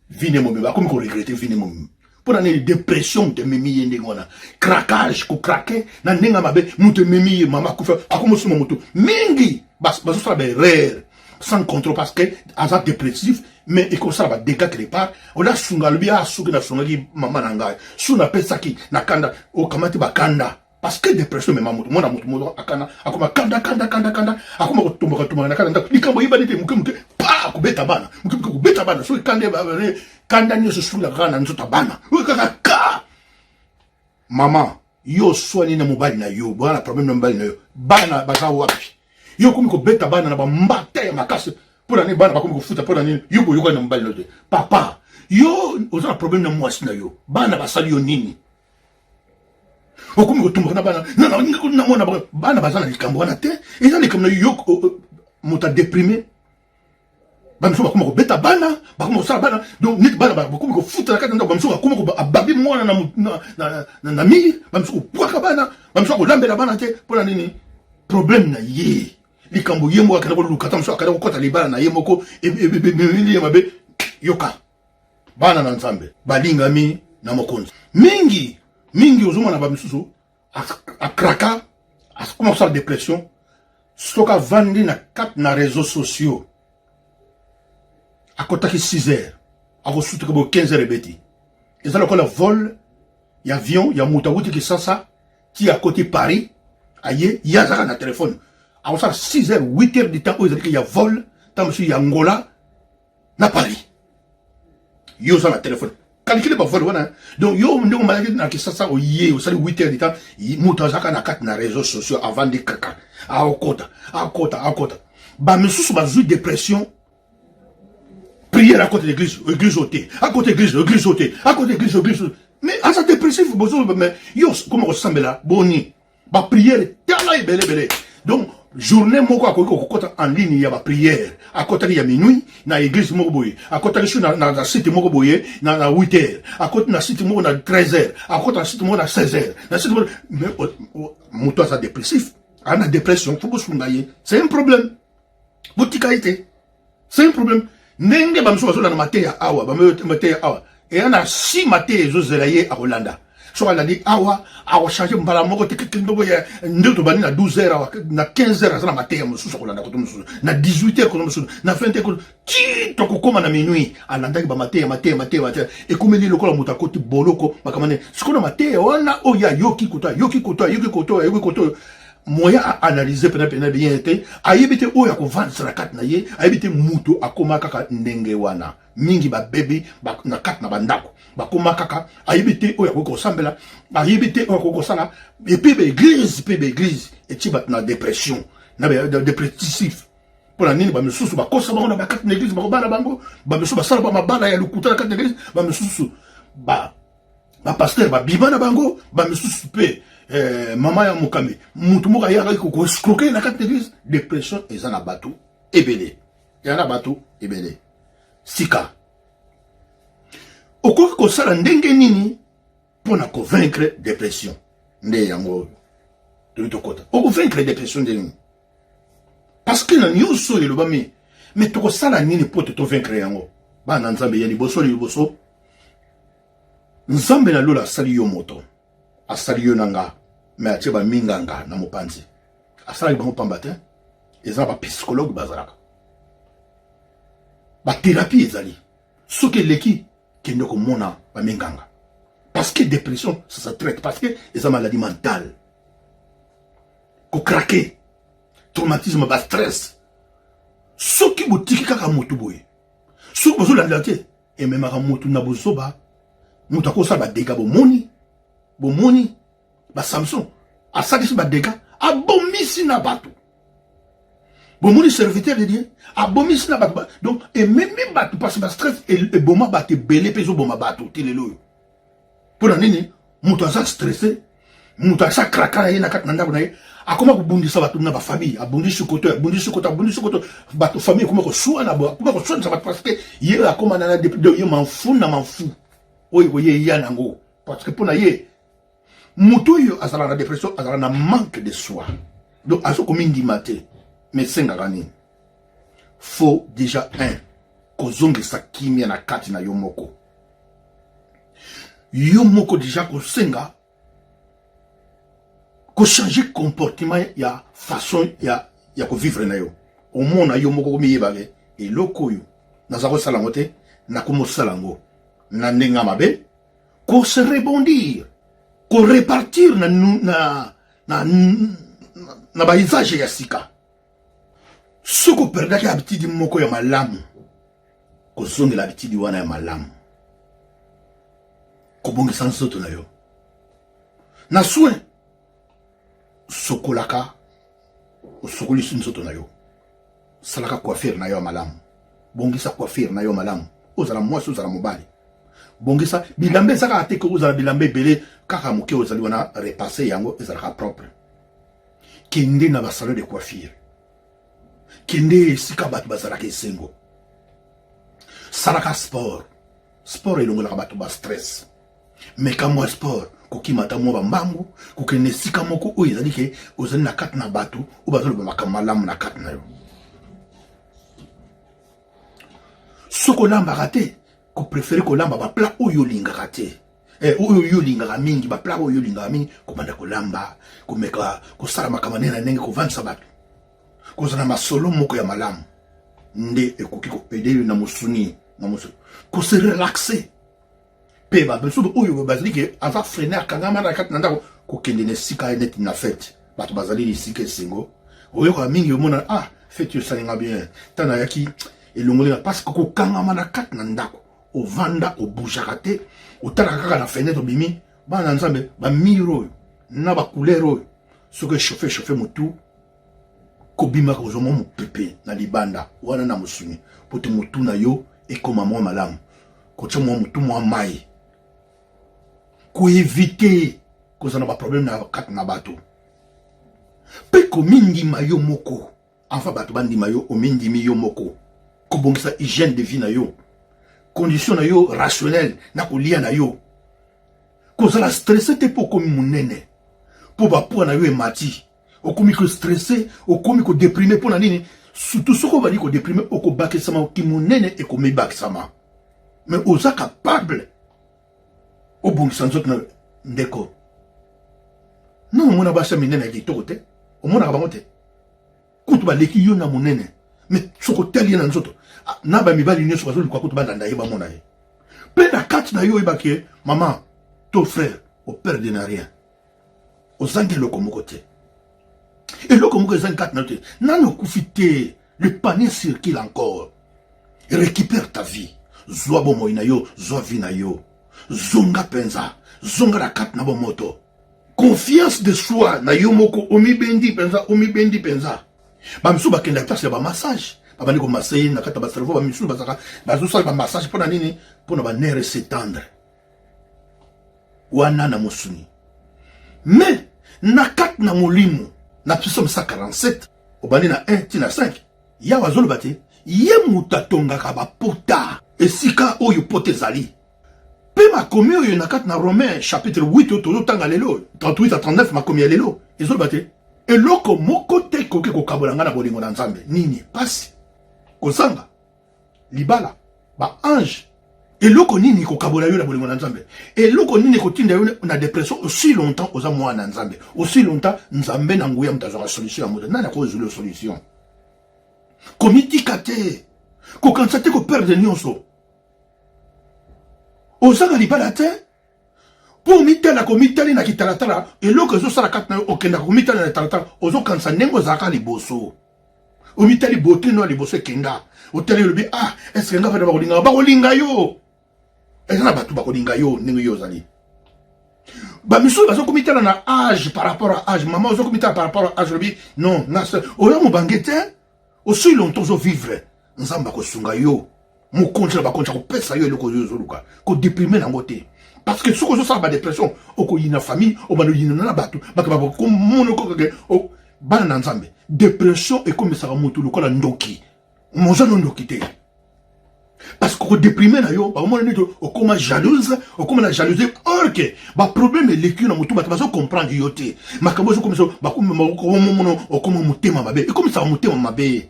Vie ne mobimba akomi koregrete vie ne mobimba. Mpo na nini? Dépression moto ememi ye ndenge wana, craquage, kocraquer na ndenge ya mabe moto ememi ye. Mama akufi, akomi osuma moto mingi bazosala baerreur sans contrôle parce que aza dépressif, mais ekosala badégâts quelque part. Ola sunga, alobi a soki nasungaki mama na ngai, su napesaki na kanda, okamati bakanda parce que dépression emema moto. Mwana moto moko akanda, akoma kanda kanda kanda kanda, akoma kotomboka tomboka na kanda ndako, likambo eyebani te, moke moke pa kobeta bana, moke moke kobeta bana. Soki kanda, kanda nyonso esungaka kaka na nzoto ya bana oyo kaka ka mama. Yo oswani na mobali na yo, bwana problème na mobali na yo, bana baza wapi? Yo okomi kobeta bana na bambata ya makasi. Mpo na nini bana bakomi kofuta? Mpo na nini yo boyokani na mobali na yo te? Papa, yo oza na problème na mwasi na yo, bana basali yo nini? Okomi kotumbuka na bana namona bana baza na likambo wana te, eza likambo na yo. Moto adéprime, bamisusu bakoma kobeta bana, bakoma kosala bana, donc neti bana bakomi kofuta na kati na ndako. Bamisusu bakoma ababi mwana na mur, bamisusu kobwaka bana, bamisusu akolambela bana te. Mpo na nini? Problème na ye, likambo ye moko akenda koluka. Ta mosusu akenda kokɔta libala na ye moko, ememeli ye mabe. Yoka, bana na Nzambe balingami na Mokonzi, mingi mingi ozomona bamisusu akraka, akoma kosala dépression soki avandi na kati na réseaux sociaux. Akɔtaki 6 heures, akosutuka bo 15 heures ebeti. Eza lokola vol ya avion ya moto awuti Kisasa ti akoti Paris, aye ye azalaka na telefone, akosala 6 heures, 8 heures du temps oyo ezalaki ya vol, ntango mosusu ya Angola na Paris. Yo oza na telefone, calcule bavol wana. Donc yo ndenge omalaki na Kisasa, oye osali 8 heures du temps, moto azalaka na kati na réseaux sociaux, avandi kaka, aokota, akota, akota. Bamisusu bazwi dépression, prière, akota l'église, église oyo te, akota église, église oyo te, akota église, église, mais aza dépressif. Bozo, mais yo koma kosambela boni baprière, tala ebele ebele. Donc journée moko akoki kokota en ligne ya baprière, akotaki ya minuit na église moko boye, akotaki su na site moko boye na 8 heures, akoti na site moko na 13 heures, akota na site moko na 16 heures, na site moko. Mais moto aza dépressif, aza na dépression, faut bosunga ye, c'est un problème. Botika ye te, c'est un problème. Ndenge bamisusu bazolanda mateya awa, mateya awa eya na si mateya ezozela ye, akolanda. Soki alandi awa, akochange mbala moko te. Ndenge tobandi na 12 heures awa, na 15 heures aza na mateya mosusu, akolanda koto mosusu na 18 heures, koto mosusu na 20 heures, ti tokokóma na minuit. Alandaki bamateya, mateya, mateya, mateya, ekomeli lokola moto akoti boloko. Makambo nde sikoyo na mateya wana oyo ayoki koto, ayoki koto, ayoki koto, ayoki koto, moyen aanalyse pena pena bien te, ayebi te oyo akovandisa na kati na ye, ayebi te. Moto akóma kaka ndenge wana. Mingi babebi na kati na bandako, bakóma kaka, ayebi te oyo akoki kosambela, ayebi te oyo akoki kosala. Et puis baéglise mpe, baéglise etie bato na dépression, na dépressif. Mpo na nini? Bamisusu bakosa bango na bakati na église, bakobala bango. Bamisusu basala bamabala ya lokuta na kati na église. Bamisusu bapasteur babima na bango. Bamisusu mpe mama ya mokambi, motu moko ayakaki koescroquer na kati na église. Dépression eza na bato ebele, eza na bato ebele. Sika okoki kosala ndenge nini mpo na kovaincre dépression? Nde yango oyo toki tokota. Okovaincre dépression ndenge nini? Parce que na nyonso oyo elobami, mais tokosala nini mpo te tovaincre yango? Bana Nzambe, ya liboso liboso, Nzambe na lola asali yo moto, asali yo na nga, mais atie baminganga na mopanzi. Asalaki bango pamba te. Eza bapsychologue, bazalaka bathérapie, ezali soki eleki, kende komona baminganga, parce que dépression, ça se traite, parce que eza maladie mentale, kocraquer, traumatisme, bastress. Soki botiki kaka motu boye, soki bozolandela te, ememaka motu na bozoba, moto akosala badégâts. Bomoni, bomoni baSamson asalisi badégâts, abomisi na bato. Bomoni serviteur de Dieu abomisi na bato. Donc ememi bato parce bastress eboma bato ebele, mpe ezoboma bato te lelo oyo. Mpo na nini? Moto aza stressé, moto asa kraka na ye na kati na ndako na ye. Akoma kobundisa bato na bafamille, abundisi koto, abundisi koto, abundisi koto, bato famille ekoma koswana, akoma koswanisa bato parce que ye akoma na ye manfu na manfu oyo ekoye eya nango, parce que mpo na ye moto oyo azala na dépression azala na manque de soi, donc azokomindima te. Mais esengaka nini? Faut déjà un kozongisa kimia na kati na yo moko, yo moko déjà kosenga kochanger comportement ya façon ya kovivre na yo. Omona yo moko komiyebake eloko oyo naza kosala yango te, nakomosala yango na ndenge ya mabe, kose rebondir, korepartir na bausage ya sika. Soki operdaki habitude moko ya malamu, kozongela habitude wana ya malamu, kobongisa nzoto na yo na soin, sokolaka, osokolisi nzoto na yo, salaka coiffure na yo ya malamu, bongisa coiffure na yo malamu, ozala mwasi, ozala mobali, bongisa bilamba. Eza kaka te ke ozala bilamba ebele, kaka moke ozali wana, repasse yango, ezalaka propre. Kende na basalon de coiffure, kende esika bato bazalaka esengo, salaka sport. Sport elongolaka bato ba stress. Meka mwa sport, kokima ata mwa bambangu, kokende esika moko oyo ezali ke ozali na kati na bato oyo bazoloba makambo malamu na kati na yo. Soki olambaka te, kopréférer kolamba baplat oyo olingaka te, oyo yo olingaka mingi, baplat oyo olingaka mingi, kobanda kolamba, komeka kosala makambo ndenge na ndenge, kovandisa bato, kozala masolo moko ya malamu nde ekoki koaider yo na mosuni, na mosuni kose relaxer. Mpe bamosusu oyo bazali ke aza freine, akangama na kati na ndako, kokende na esika neti na fête, bato bazali esika esengo, oyoka mingi, omona: "Ah, fête osalinga bien, ntango nayaki elongoli na." Parce que kokangama na kati na ndako, ovanda, obougeaka te, otalaka kaka na fenêtre, obimi. Bana na Nzambe, bamurs oyo na bacouleur oyo, soki echauffe chauffe motu, kobimaka, kozwa mwa mopepe na libanda wana na mosuni, po te motu na yo ekoma mwa malamu, kotia mwa motu mwa mai, koéviter kozala na baproblème na kati na bato, mpe komindima yo moko. Enfin bato bandima yo, omindimi yo moko, kobongisa hygiène de vie na yo, condition na yo rationnelle na kolia na yo, kozala stressé te mpo okomi monene, mpo bapoids na yo emati, okomi kostresser, okomi kodéprimer. Mpo na nini? Surtout soki obandi kodéprimer, okobakisama kimonene, ekomibakisama. Mais oza capable obongisa nzoto na ndeko. Non, omona basi ya minene ya kitoko te, omonaka bango te, kutu baleki yo na monene, mais soki otali ye na nzoto, na bamibali nyonso bazoluka kutu balanda ye, bamona ye. Mpe na kati na yo oyebaki, mama to frère, operdre na rien, ozangi eloko moko te, eloko moko ezangi kati na yo te, nani okufi te. Le panier circule encore. Récupère ta vie, zwa bomoi na yo, zwa vie na yo, zonga mpenza, zonga na kati na bomoto, confiance de soi na yo moko, omibendi mpenza, omibendi mpenza. Bamisusu bakendaka place ya bamassage, babandi komasser ye na kati ya bacerveau. Bamisusu bazalaka bazosala bamassage mpo na nini? Mpo na banerfs s'étendre wana na mosuni. Mais na kati na molimo, na Psaume 147, obandi na 1 ti na 5, Yawe azoloba te ye moto atongaka bapota esika oyo pota ezali. Mpe makomi oyo na kati na Romain chapitre 8 oyo tozotanga lelo, 38 à 39, makomi ya lelo ezoloba te eloko moko te ekoki kokabola ngai na bolingo na Nzambe. Nini? Pasi, kozanga libala, baange, eloko nini kokabola yo na bolingo na Nzambe? Eloko nini ekotinda yo na dépression aussi longtemps oza mwana na Nzambe, aussi longtemps Nzambe na nguya moto azwaka solution ya moto? Nani akozwela yo solution? Komitika te, kokanisa te koperdre nyonso. Ozanga libala te mpo omitala, komitali na kitalatala, eloko ezosala kati na yo, okendaka komitala na talatala, ozokanisa ndenge ozalaka liboso, omitali beauté no ya liboso ekenda, otali, olobi: "Ah, est-ce nga fana bakolinga?" Bakolinga yo, eza na bato bakolinga yo ndenge yo ozali. Bamisusu bazokomitala na âge, par rapport à âge. Mama, ozokomitala par rapport à âge, olobi: "Non, oyo mobange te." Aussi longtemps ozovivre, Nzambe akosunga yo, mokonzi na bakonzi akopesa yo eloko oyo ozoluka. Kodéprimer nango te. Parce que soki ozosala badepression, okoyina famille, obanda oyinana na bato, bato bakomona okokake bana na Nzambe. Depression ekomisaka motu lokola ndoki. Moza no ndoki te, parce que kodeprime na yo, bakomona neti okoma jalouse, okoma na jalousie, or que baproblème eleki yo na motu, bato bazocomprendre yo te. Makambo ezokomisa bakomona okoma motema mabe, ekomisaka motema mabe.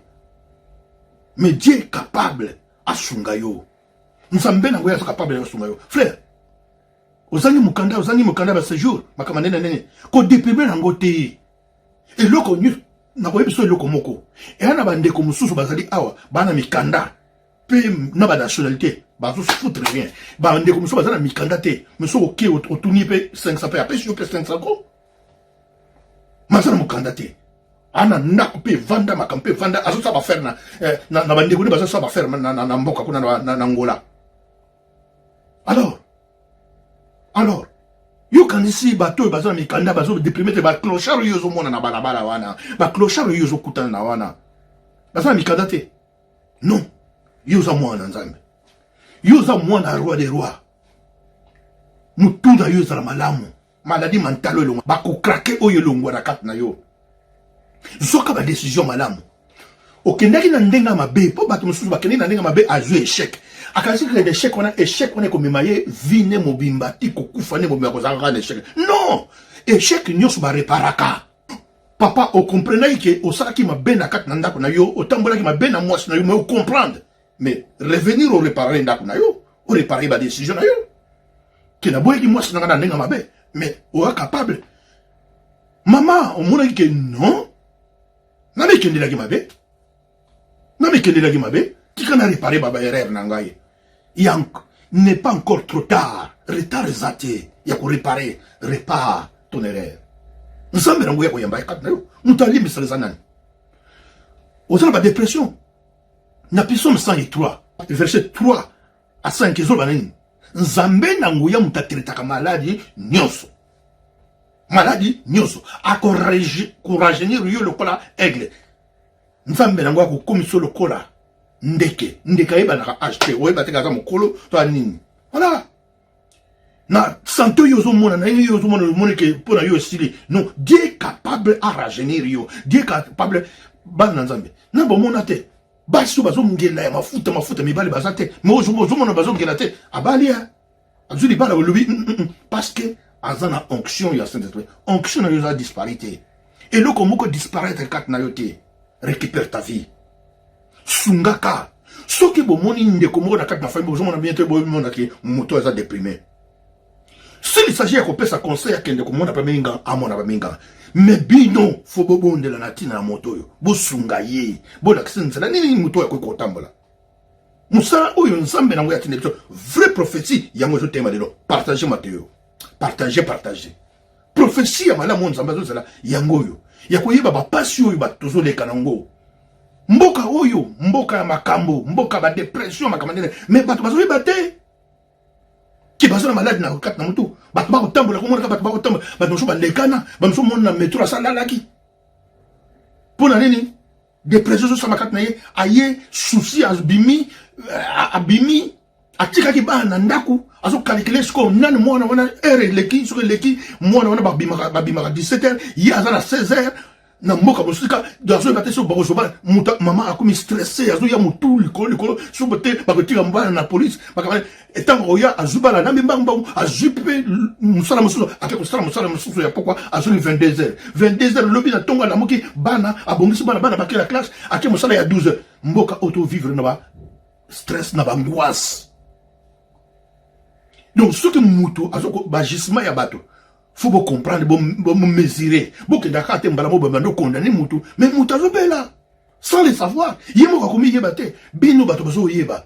Mais Dieu est capable asunga yo. Nzambe nango aza capable ya asunga yo. Frère, ozangi mokanda, ozangi mokanda ya baséjour, makambo ndenge na ndenge, kodeprime nango te. Eloko nyonso nakoyebi biso, eloko moko eya na bandeko mosusu bazali awa, bana mikanda mpe na banationalité, bazofoutre rien. Bandeko mosusu baza na mikanda te, mais soki oke otuni mpe 500, mpe apesi yo mpe 500 ko maza na mokanda te, ana ndako mpe evanda, makambo mpe evanda, azosala baaffaire na bandeko nde bazosala baaffaire na mboka kuna na Ngola. Alors yokanisi bato oyo baza na mikanda bazodeprime te? Baclochard oyo ozomona na balabala wana, baclochard oyo ozokutana na wana, baza na mikanda te. Non, yo oza mwana na Nzambe, yo oza mwana ya Roi de roi. Motu na yo ezala malamu, maladie mentale elongwa, bakokrake oyo elongwa na kati na yo. Zoka badécision malamu. Okendaki na ndenge ya mabe, mpo bato mosusu bakendaki na ndenge ya mabe, azwi échec, akanisi kaka échec wana, échec wana ekomema ye vie ne mobimba ti kokufa ne mobimba, kozala kaka na échec. Non, échec nyonso bareparaka. Papa, okomprenaki ke osalaki mabe na kati na ndako na yo, otambolaki mabe na mwasi na yo, mais ocomprendre, mais revenir, orepare ndako na yo, orepare badécision na yo, ke naboyaki mwasi na nga na ndenge mabe, mais oza capable. Mama, omonaki ke non, namikendelaki mabe, namikendelaki mabe, tika na repare ba erreur na ngai. Yank n'est pas encore trop tard, retard eza te ya korepare. Répare ton erreur. Nzambe nango ya koyamba ye kati na yo, moto alimbisaka eza nani? Oza na badepression, na Psaume 103 verset 3 à 5 ezoloba nini? Nzambe na nguya, moto atretaka maladi nyonso, maladi nyonso, akorajeunir yo lokola aigle. Nzambe nango akokomisa yo lokola ndeke. Ndeke ayebanaka age te, oyeba te aza mokolo to anini. Voilà, na santé oyo ozomona na ye, ozomona, omoni ke mpo na yo esili. Non, Dieu est capable à rajeunir yo. Dieu est capable. Bana na Nzambe, na bomona te basi oyo bazongela ya mafuta mafuta, mibale baza te, mais ozomona bazongela te, abali ya azwi libala, olobi parce que aza na onction ya Saint Esprit. Onction na yo eza disparaître te, eloko moko disparaître kati na yo te. Récupère ta vie. Sungaka. Soki bomoni ndeko moko na kati na famille, bozomona bien te, bomonaki moto aza déprimé, s'il s'agit ya kopesa conseil, akende komona baminga, amona baminga, mais bino faut bobondela na ntina na moto oyo, bosunga ye, bolakisa nzela nini moto oyo akoki kotambola. Mosala oyo Nzambe nango yatinda biso, vraie prophétie, yango ezotema lelo. Partage mateyo, partage, partage prophétie ya malamu oyo Nzambe azozala yango oyo ya koyeba bapasi oyo bato tozoleka nango. Mboka oyo, mboka ya makambo, mboka ya badepression, makambo ndenge, mais bato bazoyeba te ke baza na maladi na kati na motu. Bato bakotambola, komonaka bato bakotambola, bato mosusu balekana, bamosusu mona na metro asalalaki. Mpo na nini? Depression ezosala kati na ye, aye souci, abimi, abimi, atikaki bana na ndako, azokalikile sikoyo nani mwana wana. Heure eleki, soki eleki mwana wana, babimaka 17 heures, ye aza na 16 heures na mboka mosika, azoyeba te soki bakozwa bana. Moto mama akomi stressé, azoya motu likolo likolo, soki te bakotika bana na police. Ntango koya, azwi bana nambi mbangu mbangu, azwi mpe mosala mosusu, ake kosala mosala mosusu ya pokwa, azwi 22 heures. 22 heures lobi na ntongo, alamuki bana, abongisi bana, bana bake na classe, ake mosala ya 12 heures. Mboka oyo tovivre na ba stress, na baangoisse. Donc soki mutu azo baagissement ya bato, faut bocomprendre, bomesure, bokenda kaka te mbala mo bobanda okondane mutu. Mais mutu azobela sans le savoir, ye moko akomi yeba te. Bino bato bazoyeba,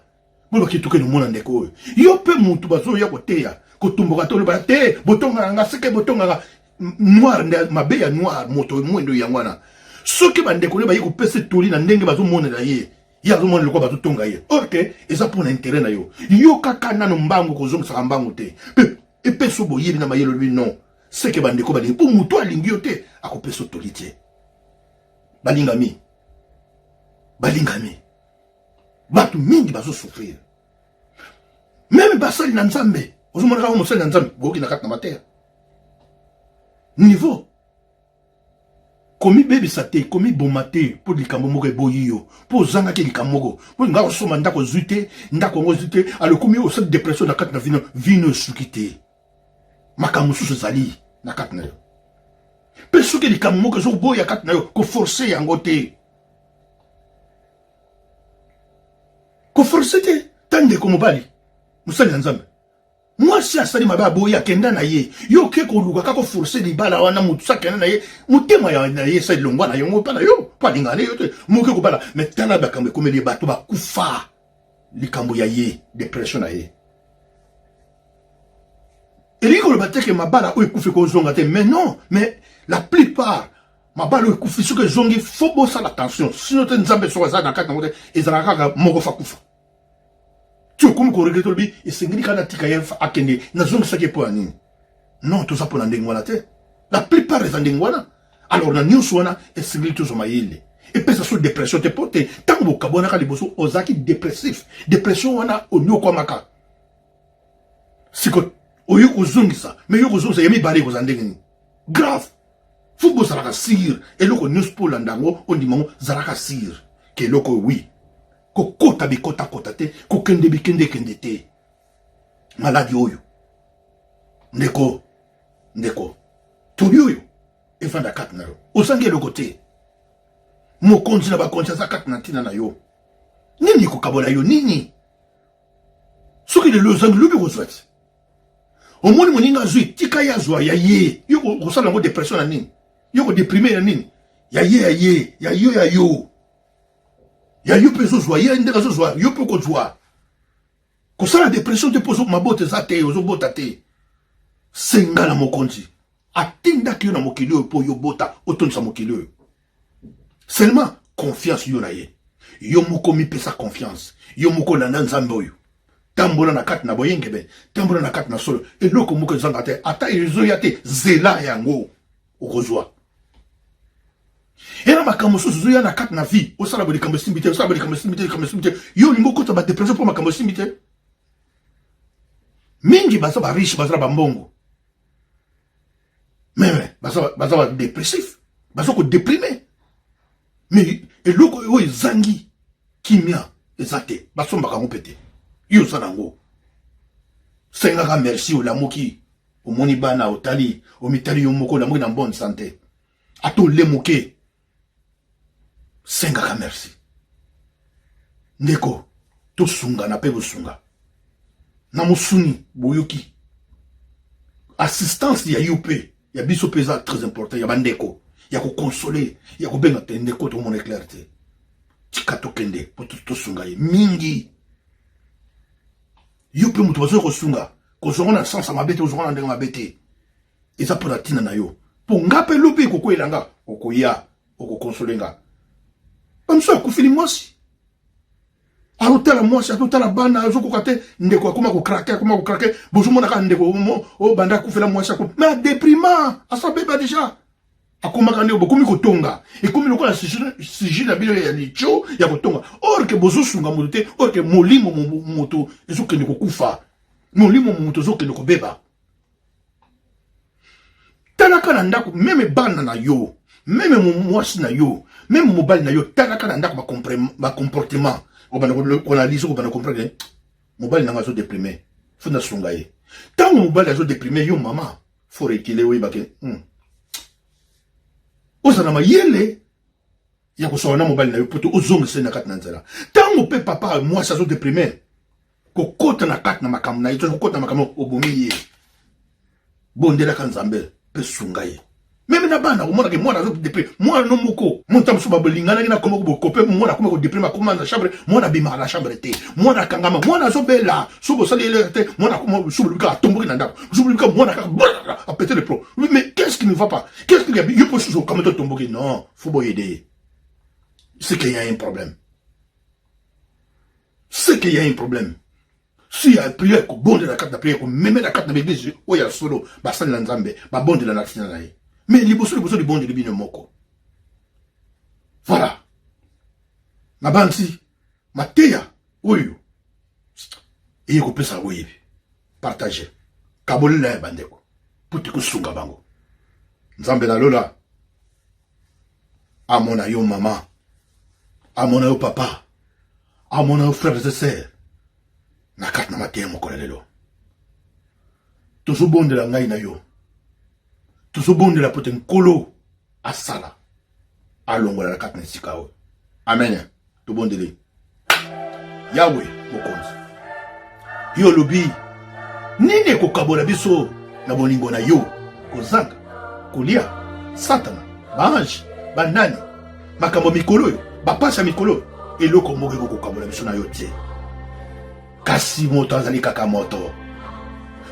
bolobaki tokende omona ndeko oyo. Yo mpe mutu bazoya koteya, kotumboka te, oloba te, botongaka nga seke, botongaka noir nde mabe ya noir, moto mwendo yango wana. Soki bandeko nde baye kopesa toli na ndenge bazomonela ye, ye azomona lokola bazotonga ye, or ke eza mpona intérêt na yo. Yo kaka nano mbangu, kozongisaka mbangu te, mpe epesa boyebi na mayele. Olobi non, seke bandeko balingi, mpo moto alingi yo te akopesa toli te. Balingami, balingami, bato mingi bazosouffrir, même basali na Nzambe. Ozomona kaka mosali na Nzambe, boyoki na kati na mateya. Niveau komibebisa te, komiboma te mpo likambo moko eboyi yo, mpo ozangaki likambo moko, mpo nga osomba ndako ozwi te, ndako yango ozwi te, alokomi osali depression na kati na vino, vino esuki te. Makambo mosusu ezali na kati na yo. Mpe soki likambo moko ezoboya kati na yo, koforce yango te. Koforce te. Ta ndeko mobali, mosali na Nzambe, mwasi asali mabe aboyi akenda na ye, yo oke koluka kaka koforce libala wana, motu akenda na ye, motema ya na ye esali longwa na yango mpa na yo, mpo alingaka na yo te, moke kobala. Me tala makambo ekomeli ye, bato bakufa likambo ya ye, depression na ye. Elingi koloba te ke mabala oyo ekufi kozonga te, mais non, mais la plupart mabala oyo ekufi soki ezongi, fo bosala attention, sino te Nzambe soki aza na kati nango te, ezalaka kaka moko fa kufa. Ti okomi koregrete, olobi esengeli kaka natika ye akende, nazongisaki ye mpo ya nini? Non, toza mpo na ndenge wana te, la plupart eza ndenge wana. Alors na nyonso wana esengeli tozwa mayele, epesa so depression te, mpo te ntango bokabwanaka liboso ozalaki depressif, depression wana onyokwamaka, siko oyo kozongisa, me yo kozongisa ya mibale ekozala ndenge nini? Grave. Fo bozalaka sire eloko nyonso mpo olanda yango, ondima yango, zalaka sire ke eloko oyo wi kokota bikotakota te, kokende bikendekende te. Maladi oyo ndeko, ndeko toli oyo efanda kati na yo, ozangi eloko te. Mokonzi na bakonzi aza kati na ntina na yo, nini ekokabola yo? Nini? Soki lelo ozangi, lobi okozwa ti. Omoni moninga azwi, tika ye azwa ya ye. Yo kosala yango depression na nini? Yo kodeprime na nini? Ya ye, ya ye, ya yo, ya yo, ya yo mpe ezozwa ye ndenge azozwa, yo mpe okozwa. Kosala depression te mpo mabota eza te, ozobota te. Senga na mokonzi atindaki yo na mokili oyo mpo yo bota, otondisa mokili oyo. Seulement confiance yo na ye, yo moko mipesa confiance, yo moko olanda Nzambe oyo, tambola na kati na boyengebe, tambola na kati na solo, eloko moko ezanga te, ata ezoya te, zela yango okozwa. Ena makambo mosusu ezoya na kati na vie, osala bo likambo esimbi te, osala bo likambo esimbi te, likambo esimbi te, yo olingi okota ba depression mpo makambo esimbi te. Mingi baza ba riche, baza na bambongo, mais baza ba dépressif, baza kodeprime, mais eloko oyo ezangi kimia eza te, basombaka yango mpe te. Yo oza nango, sengaka merci, olamuki, omoni bana, otali, omitali yo moko, olamuki na bonne santé, ata olemuke, sengaka merci. Ndeko, tosungana mpe bosunga na mosuni, boyoki assistance ya yo mpe ya biso mpe eza très important, ya bandeko, ya kokonsole, ya kobenga te ndeko tomona eclair te, tika tokende mpo tosunga ye mingi. Yo mpe moto bazoki kosunga, kozonga na sens ya mabe te, kozonga na ndenge mabe te, eza mpo na ntina na yo, mpo nga mpe lobi ekokweyela nga, okoya okokonsole nga. Bamosusu akufeli mwasi, azotala mwasi, azotala bana, azokoka te, ndeko akoma kokrake, akoma kokrake. Bozomona kaka ndeko oyo banda akufela mwasi, mais adeprima, asabeba deja, akomaka ndeko. Bokomi kotonga, ekomi lokola sujet na bino ya litio ya kotonga, or ke bozosunga moto te, or ke molimo moto ezokende kokufa, molimo moto ezokende kobeba. Talaka na ndako, meme bana na yo, meme mwasi na yo, meme mobali na yo, talaka na ndako bacomportement, obanda koanalyse, obanda comprendre mobali nanga azodeprime, fo nasunga ye. Ntango mobali azodeprime yo, mama, fo rekile, oyebake ozala mayele ya kosola na mobali na yo mpo te ozongisa ye na kati na nzela. Ntango mpe papa mwasi azodeprime, kokota na kati na makambo na ye, kokota na makambo obomi ye, bondelaka Nzambe mpe sunga ye. Meme na bana, omonaka mwana azodeprime, mwana no moko monta mosusu babolinganaki na komoko bokope, mwana akoma kodeprime, akoma na chambre, mwana abimaka na chambre te, mwana akangama, mwana azobela, soki bosali elere te, mwana akoma soki atomboki na ndako, soki mwana kaka apete le plomb. Mais qu'est-ce qui ne va pas? Qu'est-ce qui yo mpo susu okama to tomboki? Non, faut boyede, c'est qu'il y a un problème, c'est qu'il y a un problème. Si ya prière, kobondela kati na prière, komemela kati na baeglise oyo ya solo, basali na Nzambe babondela na ntina na ye, mais liboso liboso libondeli bino moko. Voilà, nabanzi mateya oyo eye kopesa boyebi, partage. Kabolela ya bandeko mpo te kosunga bango. Nzambe na lola amona yo mama, amona yo papa, amona yo frères et sœurs na kati na mateya mokolo ya lelo. Tozobondela ngai na yo, tozobondela mpo te Nkolo asala alongola na kati na esika oyo. Amen. Tobondeli. Yawe mokonzi, yo olobi nini ekokabola biso na bolingo na yo? Kozanga kolia, Satana, baange, banani, makambo ya mikolo oyo, bapasi ya mikolo oyo, eloko moko ekokokabola biso na yo te. Kasi moto azali kaka moto,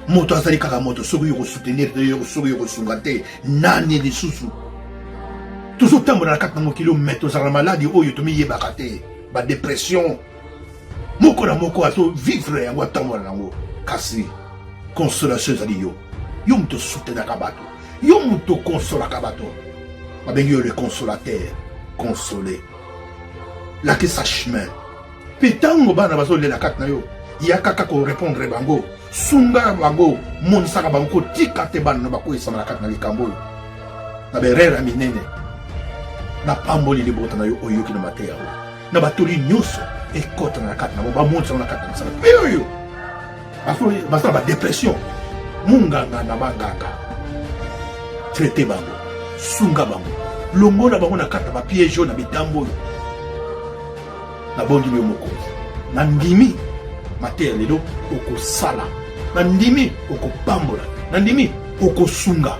moto azali kaka moto. Soki yo kosoutenir te, soki yo kosunga te, nani lisusu? Tozotambola na kati na mokili oyo, me tozala na maladi oyo tomiyebaka te, badepression moko na moko azovivre yango, atambola na yango. Kasi consolation ezali yo, yo moto osoutenaka bato, yo moto okonsolaka bato, babengi yo le consolateur. Console, lakisa chemin. Mpe ntango bana bazolela kati na yo, ya kaka korepondre bango, sunga bango, monisaka bango, kotika te bana no bakweyisama na kati na likambo oyo na berere ya minene. Napamboli libota na yo oyoki na mateya oyo na batoli nyonso ekota na kati na bango, bamonisa na kati na misala mpe oyo baza na badepression, munganga na banganga traite bango, sunga bango, longola bango na kati na bapiege oyo na bitambo oyo. Nabondeli yo mokonzi, nandimi mateya lelo okosala, nandimi okopambola, nandimi okosunga.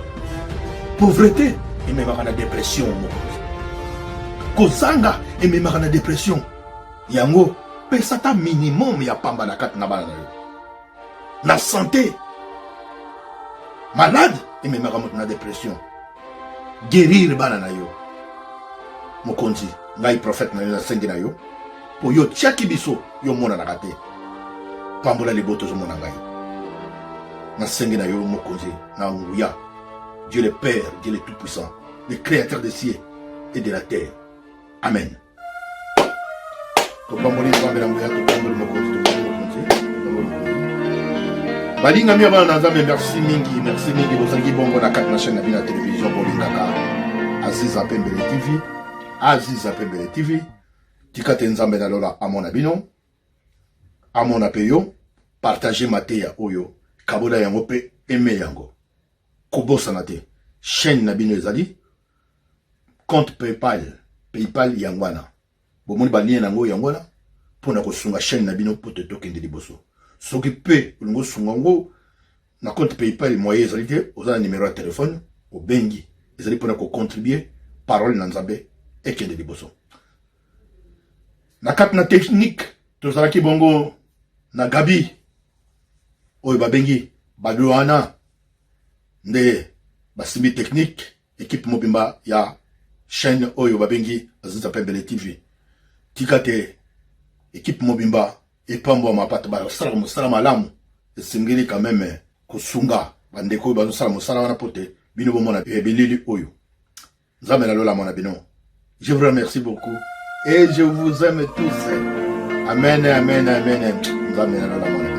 Pauvreté ememaka na depression mokonzi, kozanga ememaka na depression. Yango pesa ata minimum ya pamba na kati na bana na yo. Na sante, malade ememaka moto na depression. Guérir bana na yo mokonzi. Ngai prophète na yo nasengi na yo, mpo yo otiaki biso, yo omonanaka te. Pambola libota ozomona ngai. Nasengi na yo mokonzi na nguya, Dieu le Père, Dieu le Tout-Puissant, le Créateur des cieux et de la terre. Amen. Topamboli Nzambe na nguya, topamboli mokonzi, topamboli mokonzi, topamboli mokonzi. Balingami ya bana na Nzambe, merci mingi, merci mingi. Bozalaki bongo na kati na chaîne na bino ya television bolingaka Aziza Pembele TV, Aziza Pembele TV. Tika te Nzambe na lola amona bino, amona pe yo. Partage mateya oyo, kabola yango pe aime yango. Kobosana te chaîne na bino ezali compte PayPal, PayPal yango wana. Bomoni ba lien yango yango wana mpo na kosunga chaîne na bino mpo te tokende liboso. Soki pe olingi osunga yango na compte PayPal, moyen ezali te, oza na numero ya telefone, obengi, ezali mpo na kocontribue parole na Nzambe ekende liboso. Na kati na technique tozalaki bongo na Gabi oyo babengi Baduana, nde basimbi technique, equipe mobimba ya chaîne oyo babengi Aziza Pembele TV. Tika te equipe mobimba epambwama, bato basalaka mosala malamu. Esengeli quand même kosunga bandeko oyo bazosala mosala wana mpo te bino bomona bilili oyo. Nzambe na lola mona bino. Je vous remercie beaucoup et je vous aime tous. Amen, amen, amen. Nzambe na lola mona.